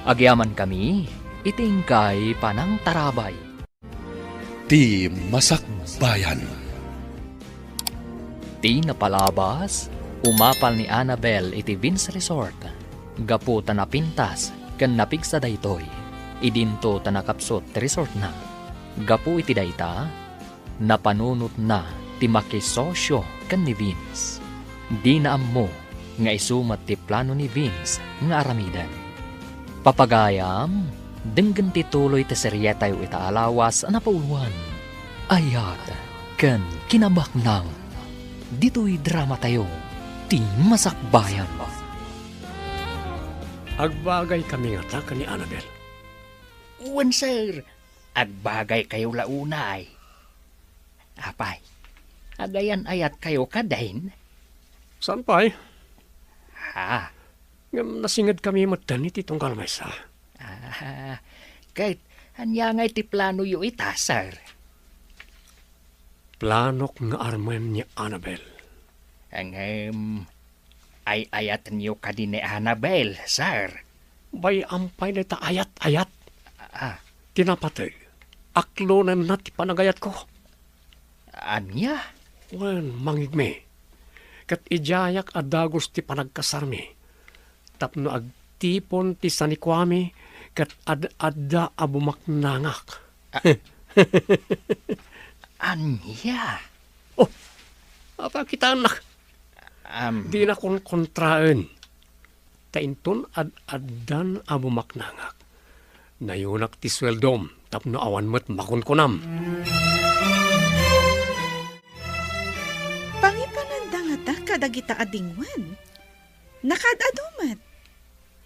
Agyamankami iti inkay panangtarabay. Ti Masakbayan. Ti napalabas, umapal ni Annabel iti Vince Resort gapu ta napintas ken napigsa daytoy. Idinto ta nakapsut ti resortna. Gapu iti dayta, napanunotna ti makisosyo ken ni Vince. Dina ammo nga isu met ti plano ni Vince nga aramiden. Papagayam, denggen ti tuloy ti serietayo ita a lawas a napauloan. Ayat ken kinabaknang. Ditoy dramatayo, Ti Masakbayan. Agbagay kami ngata ken ni Annabel. Wen, sir. Agbagay kayo la unay. Apay, agayan-ayat kayo kadin? Saan pay? Ha? Ngem nasinged kami metten iti tunggal maysa. Ah, ket ania ngay ti planoyo ita, sir? Planok nga armen ni Annabel. Ngem, ay-ayatenyo kadi ni Annabel, sir? Bay-am pay dayta ayat-ayat. Ah. Ti napateg, aklonenna ti panagayatko. Ania? Wen, mangngegmi. Ket idiayak a dagus ti panagkasarmi tapno agtipon ti sanikuami ket ad-adda a bumaknangak. Ah. Ania? Oh, apay a kitaennak? Am. Dina konkontraen. Ta inton ad-addan a bumaknangak, nayunak ti sueldom tapno awan met makunkunam. Pangipananda ngata kadagita a dingwen? Nakaad-adu met.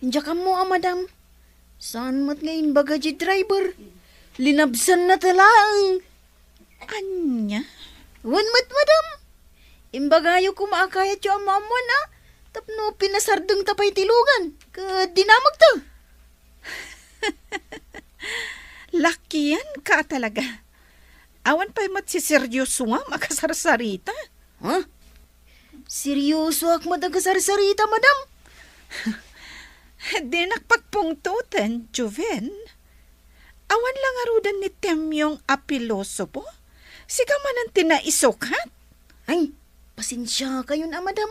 Diak ammo a, madam. Saan met nga imbaga ti driver? Linabsanna ta laeng. Ania? Wen met, madam. Imbagayo koma a kayatyo a maammoan a tapno pinasardengta pay ti lugan ket dinamagta. Lakianka talaga. Awan pay met siseryosoam a kasarsarita. Ha? Seryosoak met a kasarsarita, madam. Dinak pagpungtoten, Joven. Awan la ngaruden ni Temyong a pilosopo? Sika manen ti naisukat? Ay, pasensiakayon a, madam.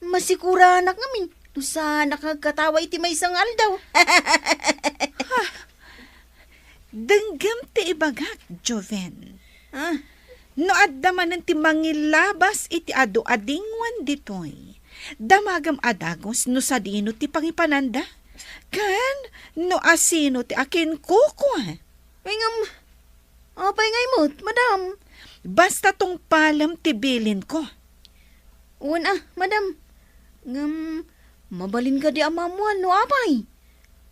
Masikuranak ngamin no saanak nga agkatawa iti maysa nga aldaw. Denggem ti ibagak, Joven. Ah. No adda manen ti mangilabas iti adu a dingwen ditoy, damagem a dagus no sadino ti pangipananda, ken no asino ti akinkukua. Ay, ngem, apay ngay met, madam? Basta tungpalem ti bilinko. Wen a, madam. Ngem, mabalin kadi a maammoan no apay?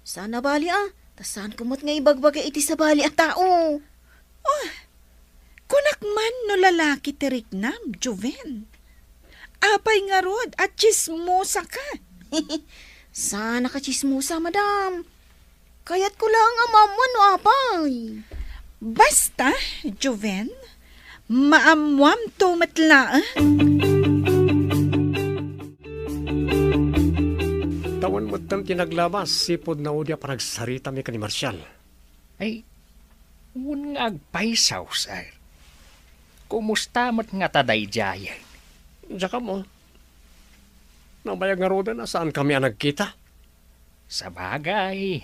Saan a bali a, ta saanko met nga ibagbaga iti sabali a tao. Oh, kunak man no lalaki ti riknam, Joven. Apay ngarud a tsismosaka? Saanak a tsismosa, madam. Kayatko laeng a maammuan no apay. Basta, Joven, maammuamto met laeng. Tawen metten ti naglabas, sipud naudi a panagsaritami ken ni Marcial. Ay, wen nga agpayso, sir. Kumusta met ngata daydiayen? Diak ammo. Nabayag ngaruden a saankami a nagkita. Sabagay,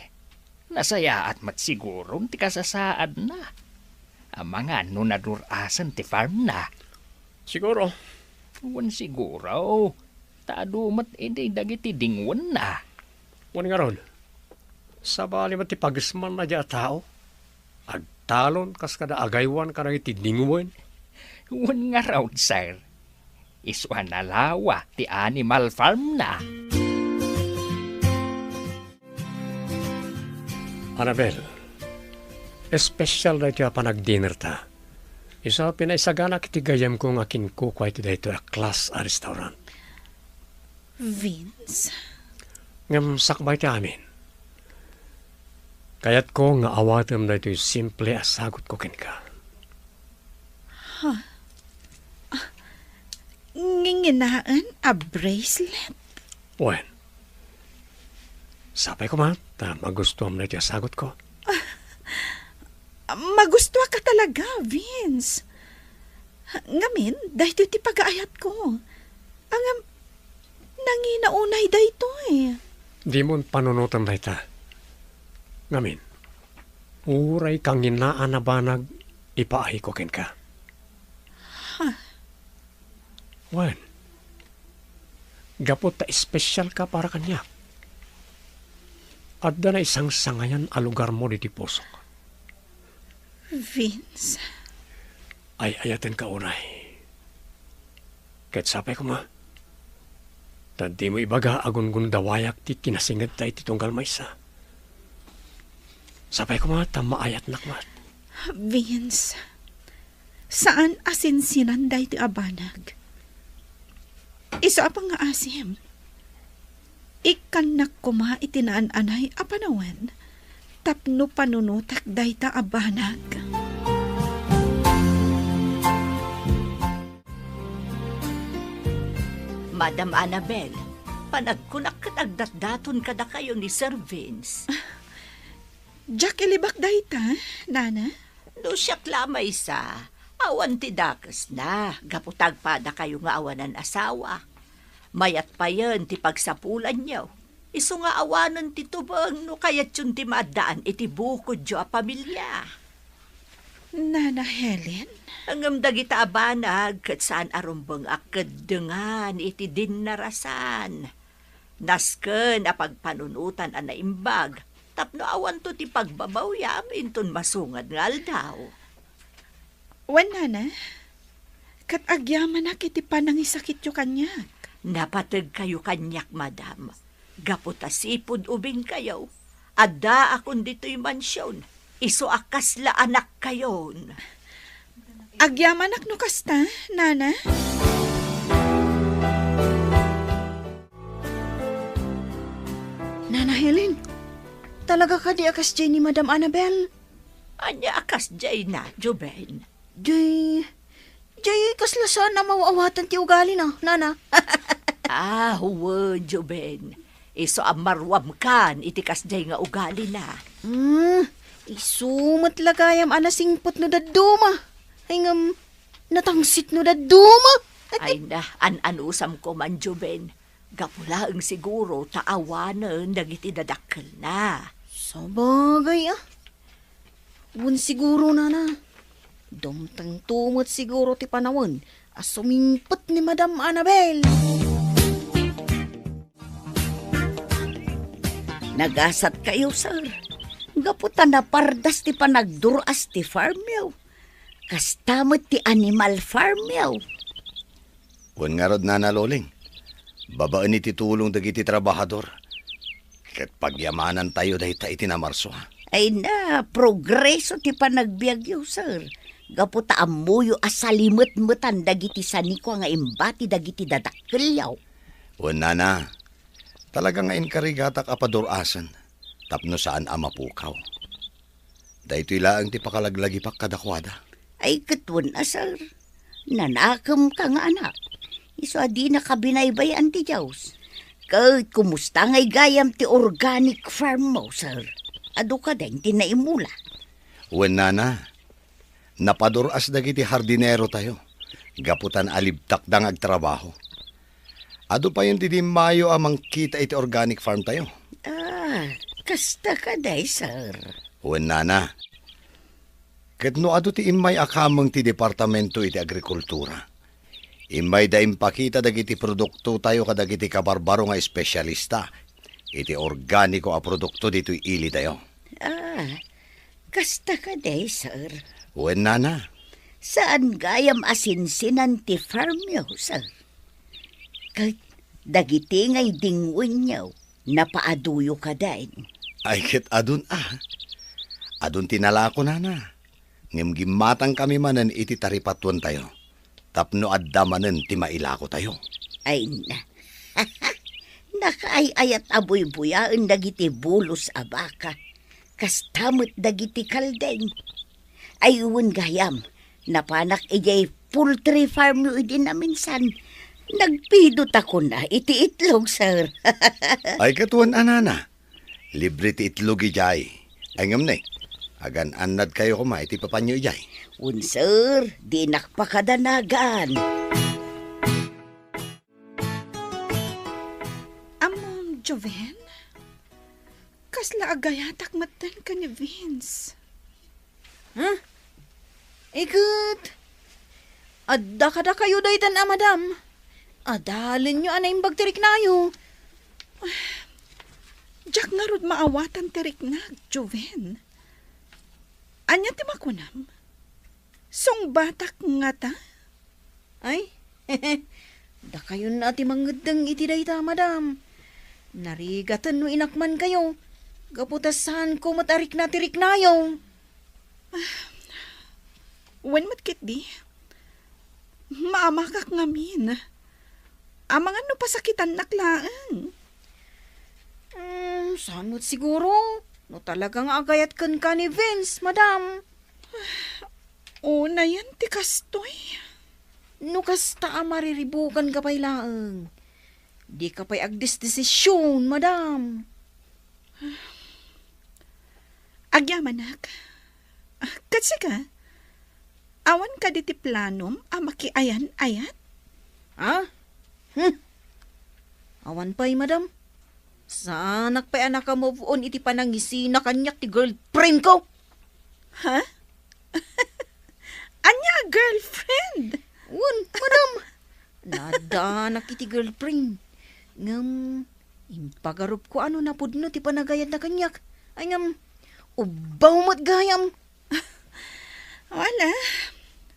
nasayaat met siguron ti kasasaadna. Amangan no nadur-asen ti farmna. Siguro. Wen siguro, ta adu met idi dagiti dingwenna. Wen ngarud, sabali met ti pagismanna diay a tao. Ag- talon kas kada agaywan kadagiti dingwen. Wen ngarud, sir. Isu a nalawa ti animal farm na. Annabel, espesyal daytoy a panagdinner ta. Isu a pinaisaganak iti gayyemko nga kinkukua iti daytoy a class a restaurant. Vince? Ngem sakbay ti amin, kayatko nga awatem daytoy simple a sagutko kenka. Ha? Ah, nginginaen a bracelet? Wen, sapay koma ta magustuam daytoy a sagutko. Magustuaka talaga, Vince. Ngamin, daytoy ti pagaayatko. Ngem, nangina unay daytoy. Dimon panunoten dayta. Ngamin, uray kanginaan a banag ipaayko kenka. Ha? Wen, gapu ta espesyalka para kaniak, adda naisangsangayan a lugarmo ditoy pusok. Vince. Ay-ayatenka unay. Ket sapay koma, ta dimo ibaga a gungundawayak ti kinasingedta iti tunggal maysa. Sapay koma ta maayatnak met. Vince, saan a sinsinan daytoy a banag. Isu a pangngaasim, ikkannak koma iti naan-anay a panawen tapno panunotak dayta a banag. Madam Annabel, panagkunak ket agdatdaton kadakayo ni Sir Vince. Diak ilibak dayta, Nana. No siak la maysa, awan ti dakesna, gapu ta agpadakayo nga awanan asawa. Mayat payen ti pagsapulanyo. Isu nga awanen ti tubeng no kayatyon ti maaddaan iti bukodyo a pamilia. Nana Helen? Ngem dagita a banag ket saan a rumbeng a keddengan iti dinnarasan. Nasken a pagpanunotan a naimbag tapno awanto ti pagbabawiam inton masungad nga aldaw. Wen, Nana, ket agyamanak iti panangisakityo kaniak. Napategkayo kaniak, Madam, gapu ta sipud ubingkayo, addaakon ditoy mansion, isu a kasla anakkayon. Agyamanak no kasta, Nana. Nana Helen, talaga kadi a kasdiay ni Madam Annabel? Ania a kasdiayna, Joven? Jay, jay, kasla saan a maawatan ti ugalina, Nana. Ah, wen, Joven. Isu a maruamkan iti kasdiay nga ugalina. Hmm, isu met la gayam a nasingpet no dadduma. Ay ngem, natangsit no dadduma. Ay na, an-anusam koman, Joven. Gapu laeng siguro ta awanen dagiti dadakkelna. Sabagay, ah. Wen siguro, Nana. Dumtengto met siguro ti panawen a sumingpet ni Madam Annabel. Nagasatkayo, sir. Gapu ta napardas ti panagdur-as ti farmyo. Kasta met ti animal farmyo. Wen ngarud, Nana Loling, babaen iti tulong dagiti trabahador, ket pagyamanantayo dayta iti namarso. Ay na, progreso ti panagbiagyo, sir. Gapu ta ammoyo a salimetmetan dagiti sanikua nga imbati dagiti dadakkelyo. Wen, Nana, talaga nga inkarigatak a padur-asen tapno saan a mapukaw. Daytoy laeng ti pakalaglagipak kadakuada. Ay, ket wen a, sir. Nanakemka nga anak. Isu a dinaka binaybay-an ti Dios. Ket kumusta ngay gayam ti organic farm mo, sir? Adu kadi ti naimula? Wen, Nana. Napadur-as dagiti hardinero tayo, gapu ta naalibtakda nga agtrabaho. Adu payen ti dimmayo a mangkita iti organic farm tayo. Ah, kasta kadi, sir? Wen, Nana. Ket no adu ti immay a kameng ti Departamento iti Agrikultura, immayda impakita dagiti produkto tayo kadagiti kabarbaro nga espesyalista iti organiko a produkto ditoy ili tayo. Ah, Kasta kadi, sir. Wen, nana. Saan gayam a sinsinan ti farmyo, sir? Ket dagiti nga idingwenyo, napaaduyo kadin? Ay, ket adun a. Adun ti nalako, nana. Ngem gimmatangkami manen iti taripatuentayo tapno adda manen ti mailakotayo. Ay na. Nakaay-ayat a buybuyaen dagiti bulos a baka. Kasta met dagiti kalding. Ay, wen gayam, napanak idiay poultry farmyo idi naminsan. Nagpidot a kuna iti itlog, sir. Ay, ket wen a, nana. Libre ti itlog idiay. Ay, ngem ne, agan-annadkayo koma iti papanyo idiay. Wen, sir, dinak pakadanagan. Ammom, Joven? Kasla agayatak metten ken ni Vince. Ha? Iket, adda kadakayo daytan a madam. Adalenyo a naimbag ti riknayo. Diak ngarud maawatan ti riknak, Joven. Ania ti makunam? Sungbatak ngata? Ay, dakayon a ti mangeddeng iti dayta, madam. Narigaten no inakmankayo, gapu ta saanko met a rikna ti riknayo. Wen met ketdi, maamakak ngamin. Amangan no pasakitannak laeng. Hmm, saan met siguro? No talaga nga agayat kenka ni Vince, madam. Unayen ti kastoy. No kasta a mariribukanka pay laeng, dika pay agdesdesision, madam. Agyamanak. Ah, ket sika, awan kadi ti planom a makiayan-ayat? Ha? Hmm. Awan pay, madam. Saanak pay a naka-move on iti panangisina kaniak ti girlfriend ko. Ha? Ania a girlfriend? Wen, madam. Naaddanak iti girlfriend. Ngem, impagarupko a no napudno ti panagayatna kaniak. Ay, ngem, ubbaw met gayam. Wala.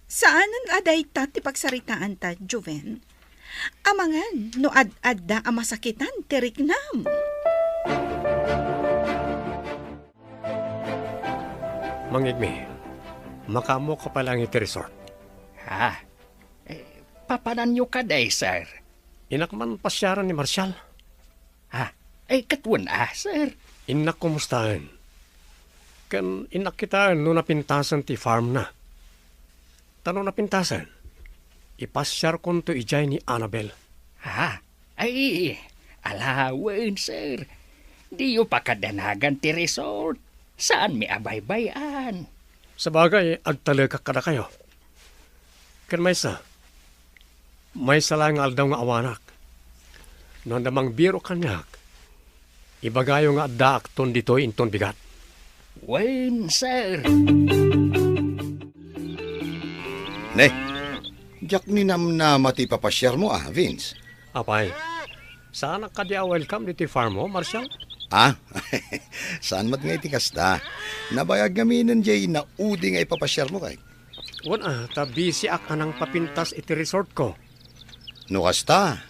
Saanen a dayta ti pagsaritaanta, Joven. Amangan no ad-adda a masakitan ti riknam. Mangngegmi, makaammoka pay laeng iti resort. Ha? Eh, papananyo kadi, sir? Innak man pasiaren ni Marshall. Ha? Eh, ket wen a, sir? Innak kumustaen. Ken innak kitaen no napintasen ti farmna. Ta no napintasen, ipasiarkonto idiay ni Annabel. Ha? Ay, ala wen, sir. Diyo pakadanagan ti resort. Saanmi a baybay-an. Sabagay, agtalekak kadakayo. Ken maysa, maysa laeng nga aldaw nga awanak. No adda mangbiro kaniak, ibagayo nga addaakton ditoy inton bigat. Wen, sir. Ne, diak ninamnama ti ipapasiarmo, a, Vince. Apay, saanak kadi a welcome ditoy farmmo, Marshall? Ah, saan met nga iti kasta. Nabayag ngaminen diay naudi nga ipapasiarmo kay. Wen a, ta bisiak a nangpapintas iti resortko. No kasta,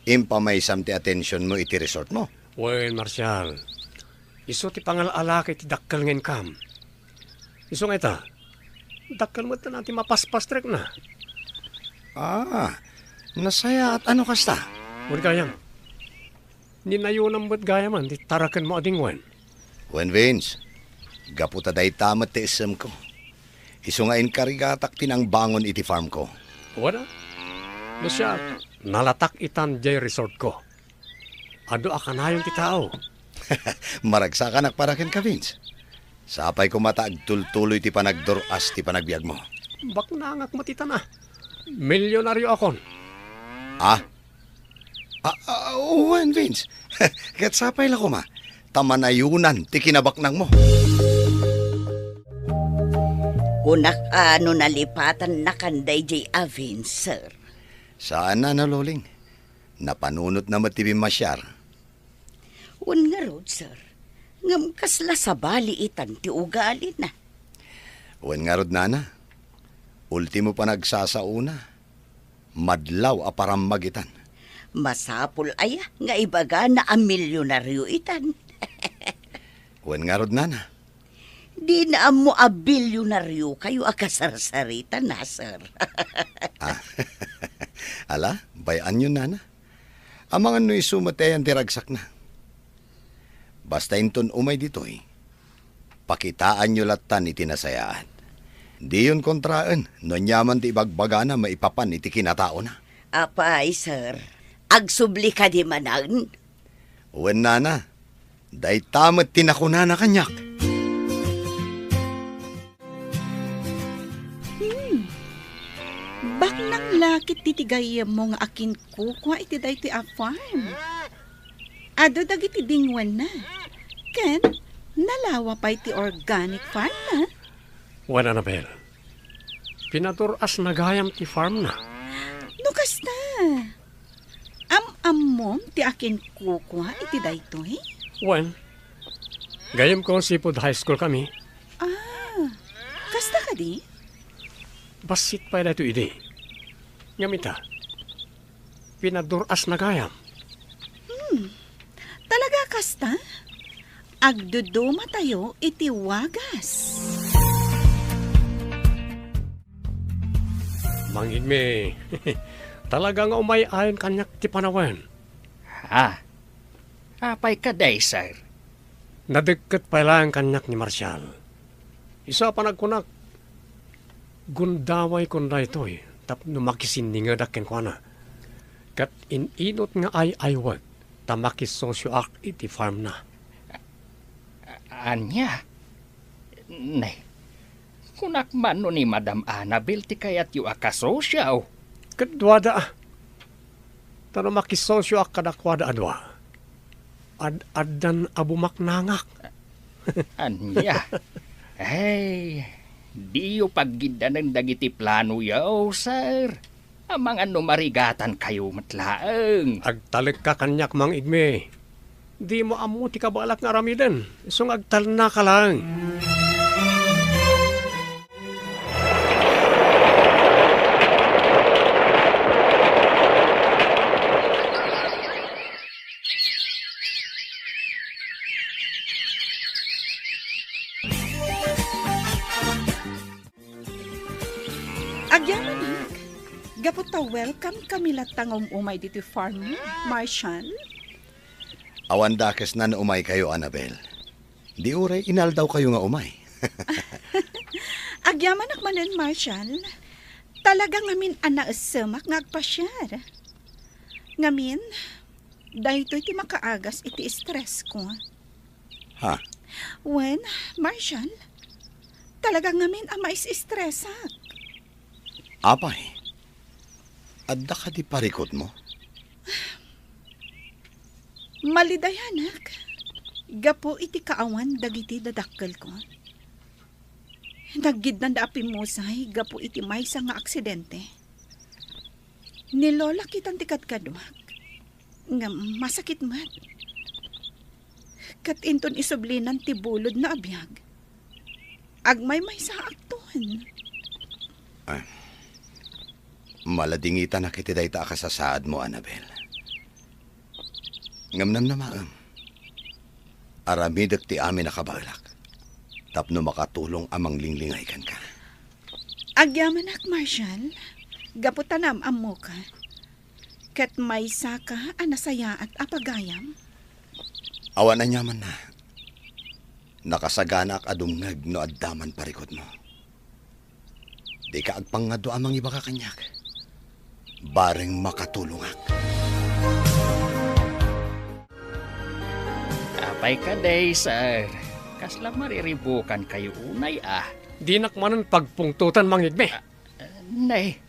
impamaysam ti atensionmo iti resortmo. Wen, Marshall, isu ti pangal-alaka iti dakkel nga income. Isu nga ita, dakkel met ti mapaspastrikna. Ah, nasayaat a no kasta. Wen gayam, ninayonam met gayamen ti tarakenmo a dingwen. Wen, Vince, gapu ta dayta met ti issemko. Isu nga inkarigatak ti nangbangon iti farmko. Wen a, no siak, nalatak itan diay resortko. Adu a kanayon ti tao. Maragsakanak para kenka, Vince. Sapay koma ta agtultuloy ti panagdur-as ti panagbiagmo. Baknangak met itan a. Milyonarioakon. Ah? Ah, ah, wen, Vince. Ket sapay la koma, ta manayonan ti kinabaknangmo. Kunak a no nalipatannakan daydiay a Vince, sir. Saan a, Loling. Napanunotna met ti bimmasiar. Wen ngarud, sir. Ngem kasla sabali itan ti ugalina. Wen ngarud, nana, ultimo panagsasaona, madlaw a parammagitan. Masapul aya nga ibagana a milyonaryo itan? Wen ngarud, nana. Dina ammo a bilyonaryokayo a kasarsaritan, a, sir. Ah, ala, bay-anyo, nana. Amangan no isu met ayan ti ragsakna. Basta inton umay ditoy, pakitaanyo lattan iti nasayaat. Diyon kontraen no aniaman ti ibagbagana maipapan iti kinataona. Apay, sir, agsubli kadi manen? Wen, nana, dayta met ti nakunana kaniak. Hmm. Baknang la ket ti gayyemmo nga akinkukua iti daytoy a farm. Adu dagiti dingwenna. Ken nalawa pay ti organic farm na. Wen, Annabel, pinadur-asna gayam ti farm na. No kasta, am-ammom ti akinkukua iti daytoy? Wen, gayyemko seafood high school kami. Ah, kasta kadi? Bassit pay daytoy idi. Ngem ita, pinadur-asna gayam. Hmm, talaga kasta? Agdudumatayo iti wagas. Mangigmi, talaga nga umay-ayon kaniak ti panawen. Ha? Apay kadi, sir? Nadekket pay laeng kaniak ni Marshall. Isu a panagkunak, gundaway kon daytoy tapno makisinningedak kenkuana. Ket in-inut nga ay-aywek ta makisosioak iti farmna. A-, ania? Ne, kunak man no ni Madam Annabel ti kayatyo a kasosio. Ket duada a. Ta no makisosioak kadakuada a dua, ad-addan a bumaknangak. Ania? Ay, diyo paggiddanen dagiti planoyo, sir. Amangan no marigatankayo met laeng. Agtalekka kaniak, Mang Igmi. Dimo ammo ti kabaelak nga aramiden, isu nga agtalnaka laeng. Agyamanak, gapu ta welcome kami latta nga um-umay ditoy farm, Marshall. Awan dakesna no umaykayo, Annabel. Di uray inaldawkayo nga umay. Agyamanak manen, Marshall. Talaga ngamin a naessemak nga agpasiar. Ngamin, daytoy ti makaagas iti stress ko. Ha? Wen, Marshall, talaga ngamin a mais-stressak. Apay, adda kadi parikutmo? Malidayanak, gapu iti kaawan dagiti dadakkelko. Naggidnanda a pimmusay gapu iti maysa nga aksidente. Ni Lola kitan ti kadkaduak. Ngem masakit met. Ket inton isublinan ti bulodna a biag, agmaymaysaakton. Ah, maladingitanak iti dayta a kasasaadmo, Annabel. Ngem namnamaem, aramidek ti amin a kabaelak tapno makatulong a manglinglingay kenka. Agyamanak, Marshall, gapu ta naam-ammoka. Ket maysaka a nasayaat a pagayam? Awan aniamanna. Nakasaganaak a dumngeg no adda man parikutmo. Dika agpangngaddua a mangibaga kaniak. Bareng makatulongak. Apay kadi, sir? Kasla mariribukankayo unay, a? Dinak manen pagpungtotan, Mang Igmi. Ah, nay,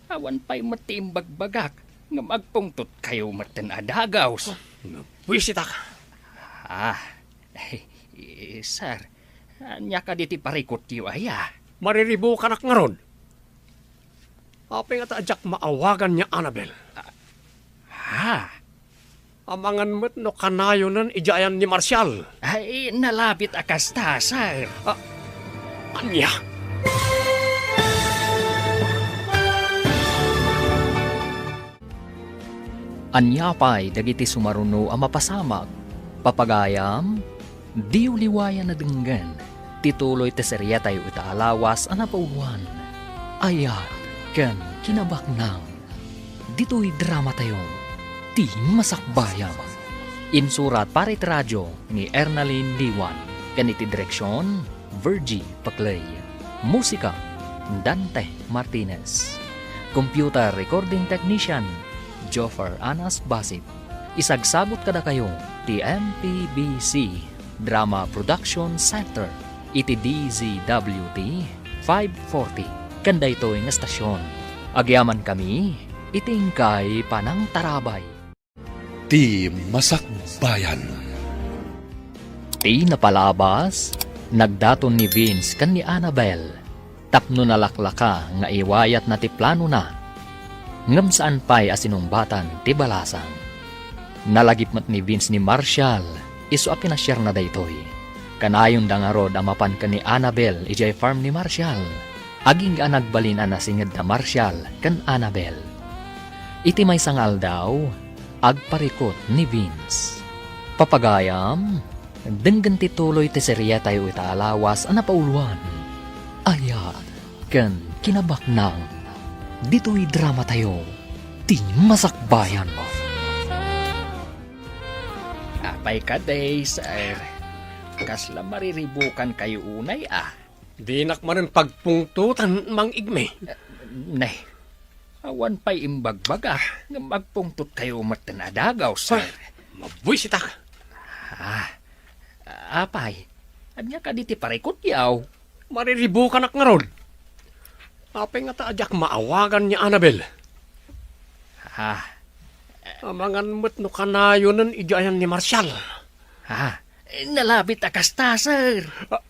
awan pay met ti imbagbagak ngem agpungtotkayo metten a dagus. Buisitak. Ah, sir, ania kadi ti parikutyo aya? Mariribukanak ngarud. Apay ngata a diak maawagan ni Annabel? Ah, ha? Amangan met no kanayonen idiay ayan ni Marshall. Ay, nalabit a kasta, sir. Ah, ania? Ania pay dagiti sumaruno a mapasamak? Papagayam, diyo liwayan a denggen ti tuloy ti seriatayo ita a lawas a napauluan, Ayat ken Kinabaknang. Ditoy dramatayo, Ti Masakbayan. Insurat para iti radio ni Ernalyn Liwan ken iti direksion, Virgie Paclay. Musika, Dante Martinez. Computer recording technician, Joffer Anas Basit. Isagsabot kadakayo ti M P B C Drama Production Center iti D Z W T five forty ken daytoy nga estasion. Agyamankami iti inkay panangtarabay. Ti Masakbayan. Ti napalabas, nagdaton ni Vince ken ni Annabel tapno nalaklaka nga iwayatna ti planona, ngem saan pay a sinungbatan ti balasang. Nalagip met ni Vince ni Marshall isu a pinasiarna daytoy. Kanayonda ngarud a mapan ken ni Annabel idiay farm ni Marshall, agingga a nagbalin a nasinged da Marshall ken Annabel. Iti maysa nga aldaw, agparikut ni Vince. Papagayam, denggen ti tuloy ti serietayo ita a lawas a napauluan, Ayat ken Kinabaknang. Ditoy dramatayo, Ti Masakbayan. Apay kadi, sir? Kasla mariribukankayo unay, a? Dinak manen pagpungtotan, Mang Igme. Ne, awan pay imbagbaga nga agpungtotkayo metten a dagaw, sir. Ah, mabuisitak. Ah, apay, ania kadi ti parikutyo? Mariribukanak ngarud. Apay ngata a diak maawagan ni Annabel? Ah. Amangan met no kanayonen idiay ayan ni Marshall. Ah, nalabit a kasta, sir. Ah,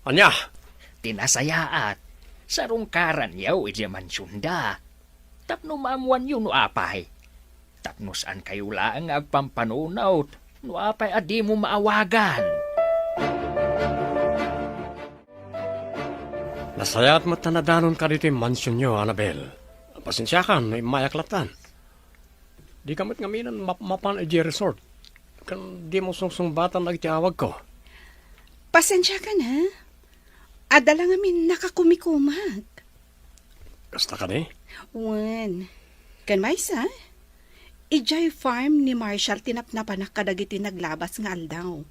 ania? Ti nasayaat, sarungkaranyo idiay mansionda. Tapno maammoanyo no apay. Tapno saankayo laeng nga agpampanunot no apay a dimo maawagan. Nasayaat met a nadanonka ditoy mansionyo, Annabel. Pasensiakan no immayak lattan. Dika met ngaminen mapmapan idiay resort ken dimo sungsungbatan dagiti awagko. Pasensiakan, a? Adda la ngamin nakakumikumak. Kasta kadi? Wen. Ken maysa, idiay farm ni Marshall ti napnapanak kadagiti naglabas nga aldaw.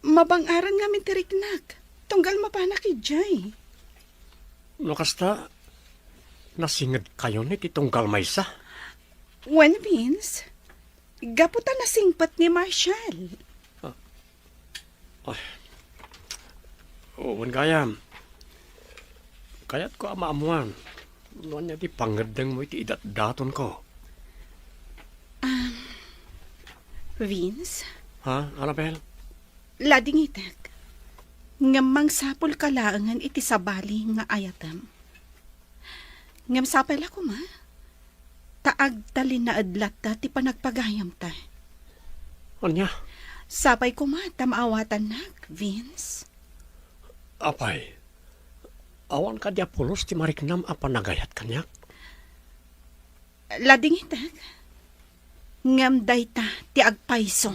Mabang-aran ngamin ti riknak, tunggal mapanak idiay. No kasta, nasingedkayon iti tunggal maysa? Wen, Vince, gapu ta nasingpet ni Marshall. Ah. Ay. Wen gayam. Kayatko a maammoan no ania ti pangngeddengmo iti idatdatonko. Um, Vince? Ha, Annabel? Ladingitek. Ngem mangsapulka laengen iti sabali nga ayatem. Ngem sapay la koma, ta agtalinaed latta ti panagpagayamta. Ania? Sapay koma ta maawatannak, Vince. Apay, awan kadi a pulos ti mariknam a panagayat kaniak? Ladingitek. Ngem dayta ti agpayso.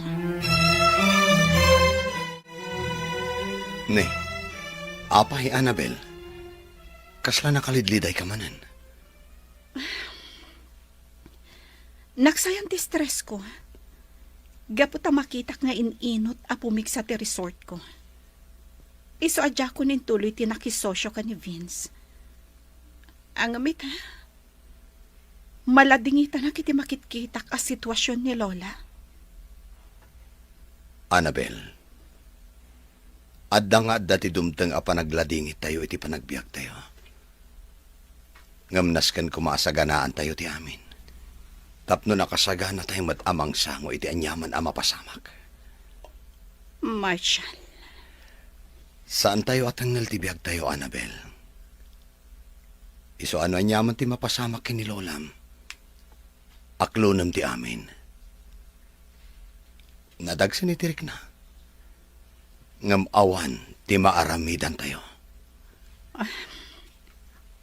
Ne, apay, Annabel? Kasla nakalidlidayka manen? Naksayan ti stressko. Gapu ta makitak nga in-inut a pumigsa ti resortko. Isu a diakon intuloy ti nakisosio ken ni Vince. Ngem ita, maladingitanak iti makitkitak a situasion ni Lola. Annabel, adda nga adda ti dumteng a panagladingittayo iti panagbiagtayo. Ngem nasken koma a saganaantayo ti amin, tapno nakasaganatayo met a mangsango iti aniaman a mapasamak. Marshall. Saantayo a tengngel ti biagtayo, Annabel. Isu a no aniaman ti mapasamak ken ni Lolam, aklonem ti amin. Nadagsen iti rikna. Ngem awan ti maaramidantayo.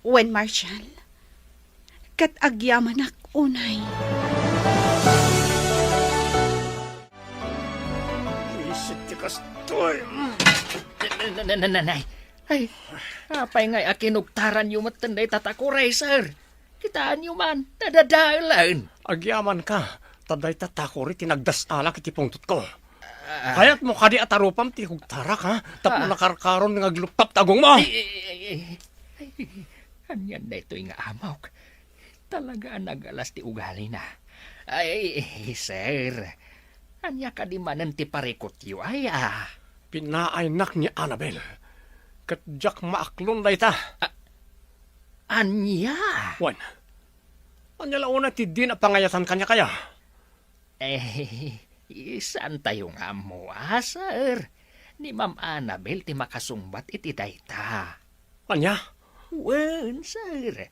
Wen, Marshal, ket agyamanak unay. Isit ti kastoy. Na-, na-, na-, na-, nanay. Ay, apay ngay a kinugtaranyo met dayta takuray, sir? Kitaenyo man, nadadaelen. Agyamanka, ta dayta takuri ti nagdas-alak iti pungtotko. Ah. Kayatmo kadi a tarupam ti kugtarak, ha? Tapno Ah. nakarkaron nga agluptap ti agongmo. Ay, ay, ay, ay, ay. Anian daytoy nga amok? Talaga a nagalas ti ugalina. Ay, sir, ania kadi manen ti parikutyo, ay, ah? Pinaaynak ni Annabel, ket diak maaklon dayta. A-, ania? Wen, ania la unay ti dina pangayatan kaniak aya? Eh, saantayo nga ammo, a, sir. Ni Ma'am Annabel ti makasungbat iti dayta. Ania? Wen, sir.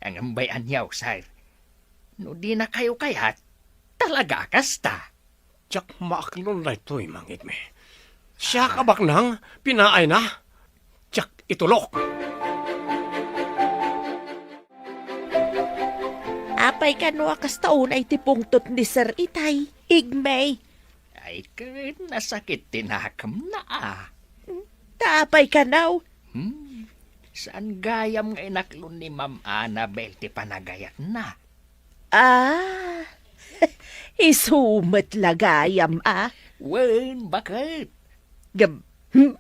Ngem bay-anyo, sir. No dinakayo kayat, talaga a kasta. Diak maaklon daytoy, Mang Igme. Siak a baknang, pinaayna, diak itulok. Apay kano a kasta unay ti pungtot ni Sir Itay, Igme? Ay, ket nasakit ti nakemna, a. Ta apay kano? Hmm, saan gayam nga inaklon ni Ma'am Annabel ti panagayatna? Ah, isu met la gayam, a? Wen, baket. Gab-, hmm?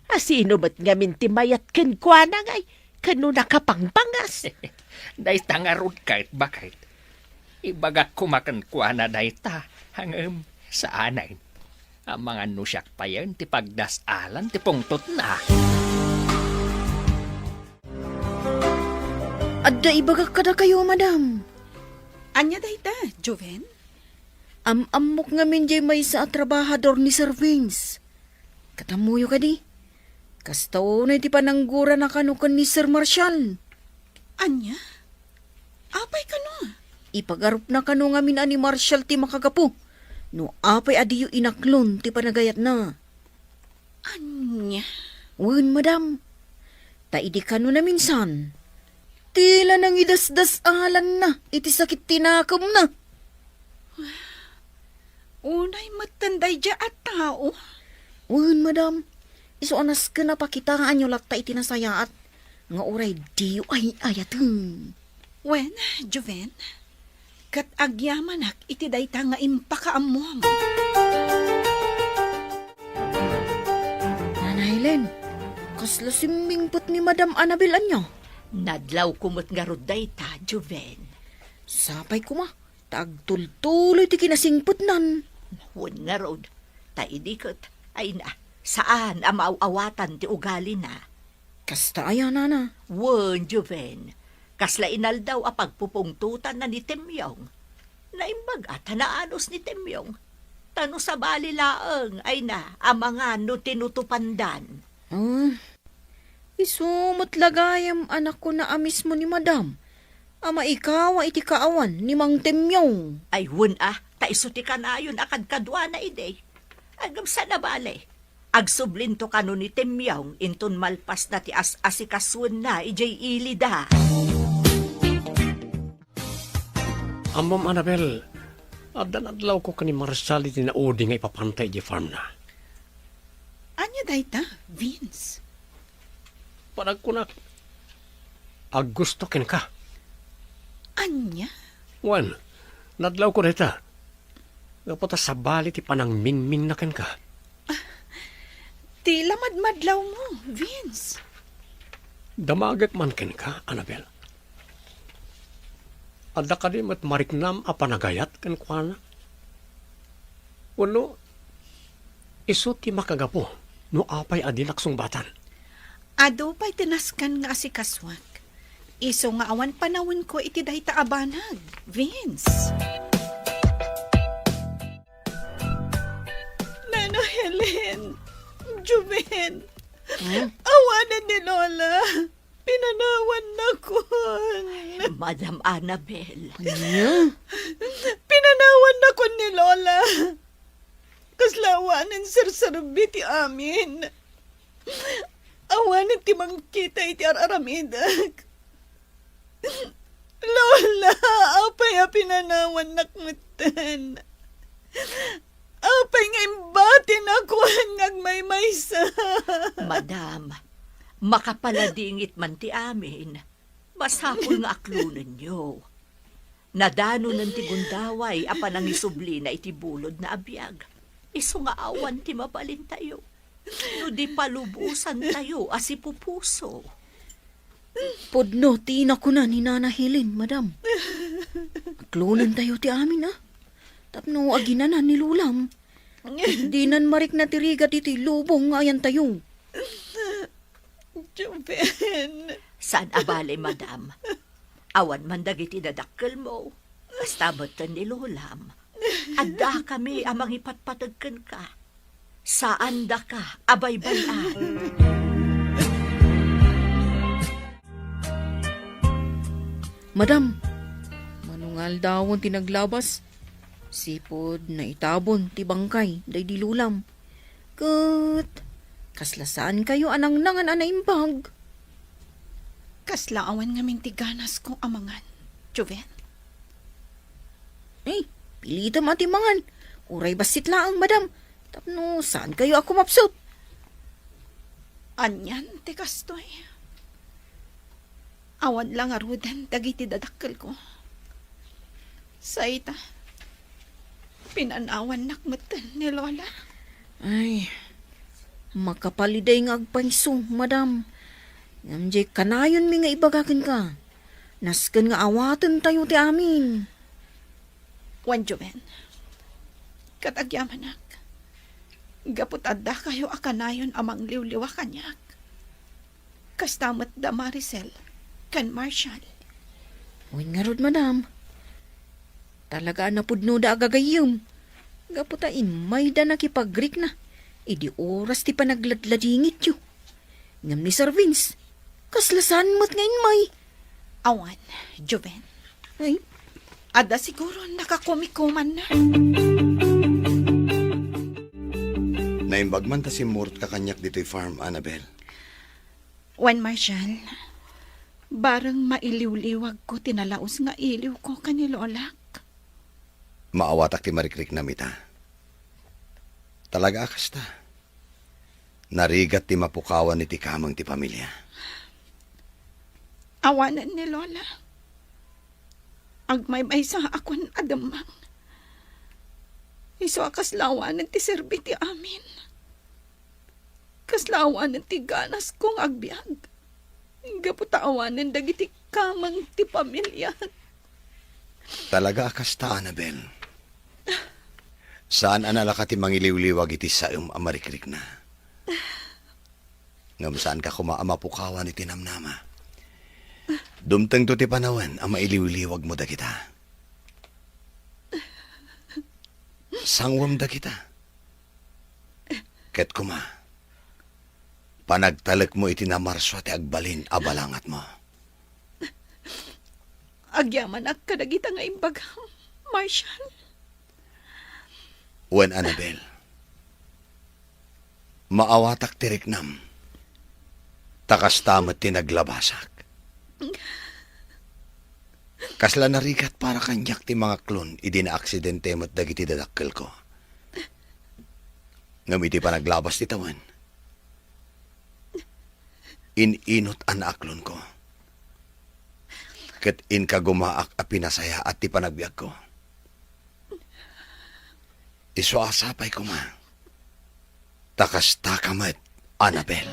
A sino met ngamin ti mayat kenkuana ngay, ken no nakapangpangas? Dayta ngarud ket, baket. Ibagak koma kenkuana dayta, ngem saanen. Amangan no siak payen ti pagdas-alan ti pungtotna. Adda ibagak kadakayo, madam. Ania dayta, Joven? Am-ammok ngamin jay maysa a trabahador ni Sir Vince. Ket ammoyo kadi, kasta unay ti pananggurana kano ken ni Sir Marshall. Ania? Apay kano? Ipagarupna kano ngamin a ni Marshall ti makagapu no apay a diyo inaklon ti panagayatna. Ania? Wen, madam. Ta idi kano naminsan, tila nangidasdas-alanna iti sakit ti nakemna. Unay metten daydiay a tao? Wen, madam. Isu a nasken a pakitaanyo latta iti nasayaat nga uray diyo ay-ayaten. Wen, Joven, ket agyamanak iti dayta nga impakaammuam. Nana Helen, kasla simmingpet ni Madam Annabel ania? Nadlawko met ngarud dayta, Joven. Sapay koma, ta agtultuloy ti kinasingpetnan. Wen ngarud, ta idi ket, ay na, saan a maaw-awatan ti ugalina. Kasta aya, nana? Wen, Joven. Kasla inaldaw a pagpupungtotanna ni Temyong. Naimbag a ta naanus ni Temyong. Ta no sabali laeng, ay na, amangan no tinutupandan. Ah, isu met la gayam a nakuna a mismo ni Madam a maikawa iti kaawan ni Mang Temyong. Ay, wen a, ta isu ti kanayon a kadkaduana idi. Agam sana bale. Agsublinto kano ni Temyong inton malpasna ti as-asikasuenna idiay ilida. Ammom, Annabel, adda nadlawko ken ni Marshall iti naudi nga ipapanta idiay farmna. Ania dayta, Vince? Panagkunak, aggusto kenka. Ania? Wen, nadlawko dayta. Gapu ta sabali ti panangmingmingna kenka. Ti la madmadlawmo, Vince. Damagek man kenka, Annabel. Adda kadi met mariknam a panagayat kenkuana? Wenno, isu ti makagapu no apay a dinak sungbatan? Adu pay ti nasken nga asikasuak. Isu nga awan panawenko iti dayta a banag, Vince. Nana Helen, Joven, hmm? Awanen ni Lola. Pinanawannakon. Madam Annabel. Ania? Pinanawannakon ni Lola. Awanen serserbi ti amin. Awanen ti mangkita iti ar-aramidek. Lola, apay a pinanawannak metten? Apay nga imbatinak wen nga agmaymaysa? Madam, makapaladingit man ti amin. Masapul nga aklonenyo. Nadanonen ti gundaway a panangisublina iti bulodna a biag. Isu nga awan ti mabalintayo no di palubosantayo a sipupuso. Pudno ti nakuna ni Nana Helen, madam. Aklonentayo ti amin, a. Tapno aginanan ni Lolam. Dinan marikna ti rigat iti lubong nga ayantayo. Joven. Saan a bale, madam. Awan man dagiti dadakkelmo. Kasta metten ni Lolam. Addakami a mangipatpateg kenka. Saandaka a baybay-an. Madam, mano nga aldawen ti naglabas? Sipud naitabon ti bangkay daydi Lolam. Ket kasla saankayo a nangnangan a naimbag? Kasla awan ngamin ti ganasko a mangan, Joven. Ay, pilitem a ti mangan. Uray bassit laeng, madam. Tapno saankayo a kumapsut. Anian ti kastoy? Awan la ngaruden dagiti dadakkelko. Say ta, pinanawannak metten ni Lola. Ay, makapaliday nga agpayso, madam. Ngem diay kanayonmi nga ibaga kenka. Nasken nga awatentayo ti amin. Wen, Joven, ket agyamanak, gapu ta addakayo a kanayon a mangliwliwa kaniak. Kasta met da Maricel ken Marshall. Wen ngarud, madam. Talaga a napudnoda a gagayyem. Gapu ta immayda nakipagrikna idi oras ti panagladladingityo. Ngem ni Sir Vince, kasla saan met nga immay. Awan, Joven. Ay? Adda siguro nakakumikumanna. Naimbag man ta simmurot ka kaniak ditoy farm, Annabel. Wen, Marshall, bareng mailiwliwagko ti nalaus nga iliwko ken ni Lolak. Maawatak ti marikriknam ita. Talaga a kasta. Narigat ti mapukawan iti kameng ti pamilia. Awanen ni Lola. Agmaymaysa a kuan a demmang. Isu a kasla awanen ti serbi ti amin. Kasla awanen ti ganasko nga agbiag. Gapu ta awanen dagiti kameng ti pamilia. Talaga a kasta, Annabel. Saan a nalaka ti mangiliwliwag iti saem a marikrikna. Ngem saanka koma a mapukawan iti namnama. Dumtengto ti panawen a mailiwliwagmo dagita. Sanguem dagita. Ket koma, panagtalekmo iti namarsua ti agbalin a balangatmo. Agyamanak kadagita nga imbagam, Marshall. Wen, Annabel, maawatak ti riknam, ta kasta met ti naglabasak. Kasla narigat para kaniak ti mangaklon idi naaksidente met dagiti dadakkelko. Ngem iti panaglabas ti tawen, in-inot a naaklonko. Ket inkagumaak a pinasayaat ti panagbiagko. Isu a sapay koma, ta kastaka met, Annabel.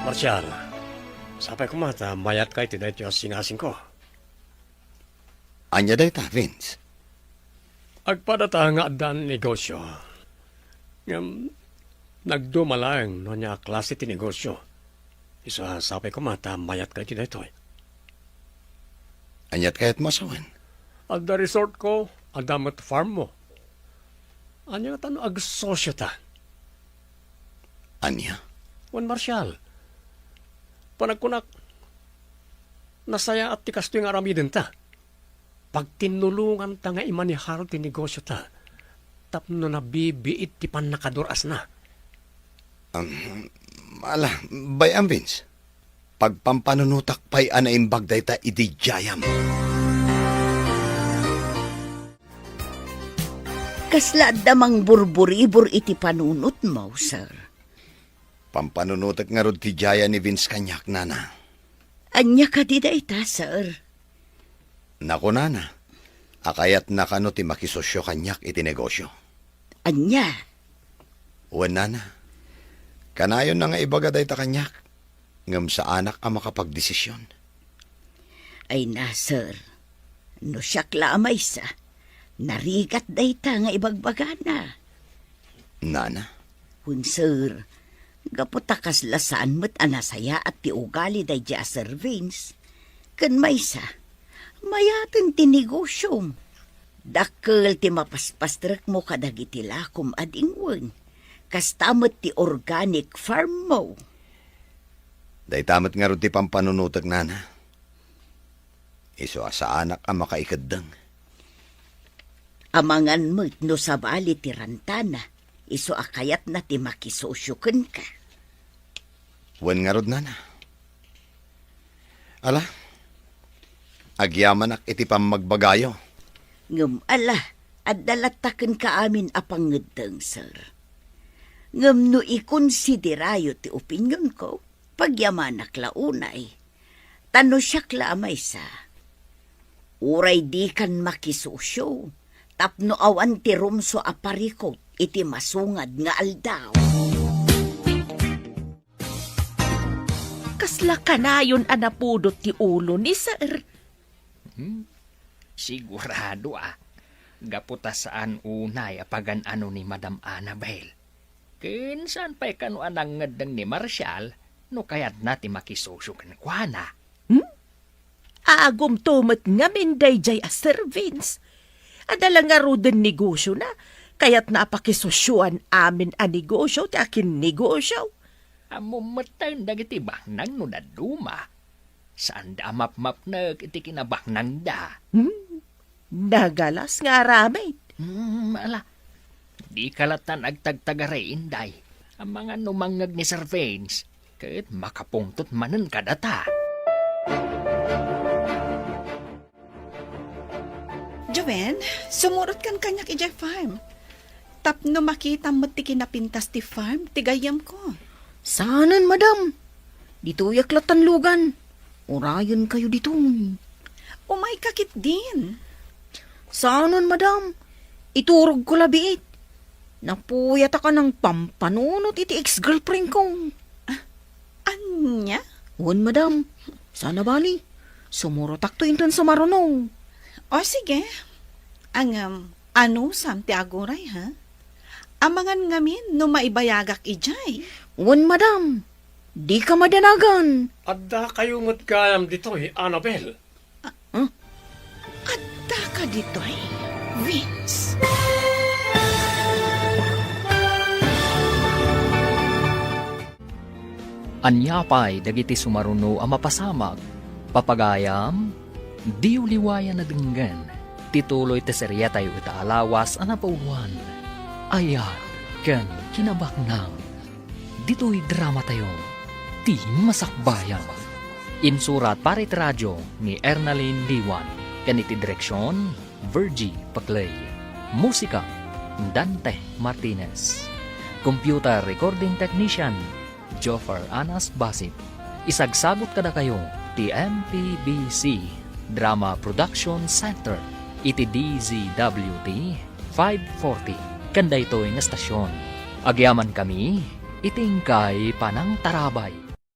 Marshall, sapay koma ta mayatka iti daytoy a singasingko. Ania dayta, Vince? Agpadata nga addan negosio. Ngem nagduma laeng no ania a klase ti negosio. Isu a sapay koma ta mayatka iti daytoy. Aniat kayatmo a sawen? Adda resortko, adda met farmmo. Ania ngata no agsosiota? Ania? Wen, Marshall, panagkunak, nasayaat ti kastoy nga aramidenta. Pagtinnulonganta nga imanehar ti negosiota tapno nabibiit ti pannakadur-asna. Um, ala, bay-am, Vince. Pagpampanunotak pay a naimbag dayta idi daydiayam. Kasla adda mangburburibor iti panunotmo, sir? Pampanunotek ngarud ti daydiay ni Vince kaniak, nana. Ania kadi dayta, sir? Nakunana a kayatna kano ti makisosio kaniak iti negosio. Ania? Wen, nana. Kanayonna nga ibaga dayta kaniak, ngem saanak a makapagdesision. Ay na, sir. No siak la a maysa, narigat dayta nga ibagbagana. Nana? Wen, sir, gapu ta kasla saan met a nasayaat ti ugali daydiay a Sir Vince. Ken maysa, mayaten ti negosiom. Dakkel ti mapaspastrekmo kadagiti lakom a dingwen. Kasta met ti organic farmmo. Dayta met ngarud ti pampanunotek, nana. Isu a saanak a makaikeddeng. Amangan met no sabali ti rantana, isu a kayatna ti makisosio kenka. Wen ngarud, nana. Ala, agyamanak iti pammagbagayo. Ngem ala, adda latta kenka amin a pangngeddeng, sir. Ngem no ikonsiderayo ti opinionko, pagyamanak la unay. Ta no siak la a maysa, uray dikan makisosio tapno awan ti rumsua a parikut iti masungad nga aldaw. Kasla kanayon a napudot ti ulo ni sir. Hmm? Sigurado a. Gapu ta saan unay a pagan-ano ni Madam Annabel. Ken saan pay kano a nangngeddeng ni Marshall no kayatna ti makisosio kenkuana. Hmm? Agumto met ngamin daydiay a Sir Vince. Adda la ngaruden negosiona, kayatna a pakisosioan amin a negosio ti akinnegosio. Ammom metten dagiti baknang no dadduma. Saanda a mapmapnek iti kinabangnangda. Hmm? Nagalas nga aramid. Hmm, ala. Dika lattan agtagtagari, inday. Amangan no mangngeg ni Sir Vince, ket makapungtot manen kadata. Joven, sumurotkan kaniak idiay farm. Tapno makitam met ti kinapintas ti farm ti gayyemko. Saanen, madam. Ditoyak lattan lugan. Urayenkayo ditoy. Umayka ketdin. Saanen, madam. Iturogko la biit. Napuyatak a nangpampanunot iti ex-girlfriendko. Ah, ania? Wen, madam. Saan a bali. Sumurotakto inton sumaruno. O, sige. Ngem, anusam ti aguray, ha? Amangan ngamin no maibayagak idiay. Wen, madam. Dika madanagan. Addakayo met gayam ditoy, Annabel. Ah, huh? Addaka ditoy, Vince. Ania pay dagiti sumaruno a mapasamak, papagayam? Diyo liwayan a denggen ti tuloy ti seriatayo ita a lawas a napauluan, Ayat ken Kinabaknang. Ditoy dramatayo, Ti Masakbayan. Insurat para iti radio ni Ernalyn Liwan, ken iti direksion, Virgie Paclay. Musika, Dante Martinez. Computer recording technician, Joffer Anas Basit. Isagsagut kadakayo ti M P B C Drama Production Center iti D Z W T five forty ken daytoy nga estasion. Agyamankami iti inkay panangtarabay.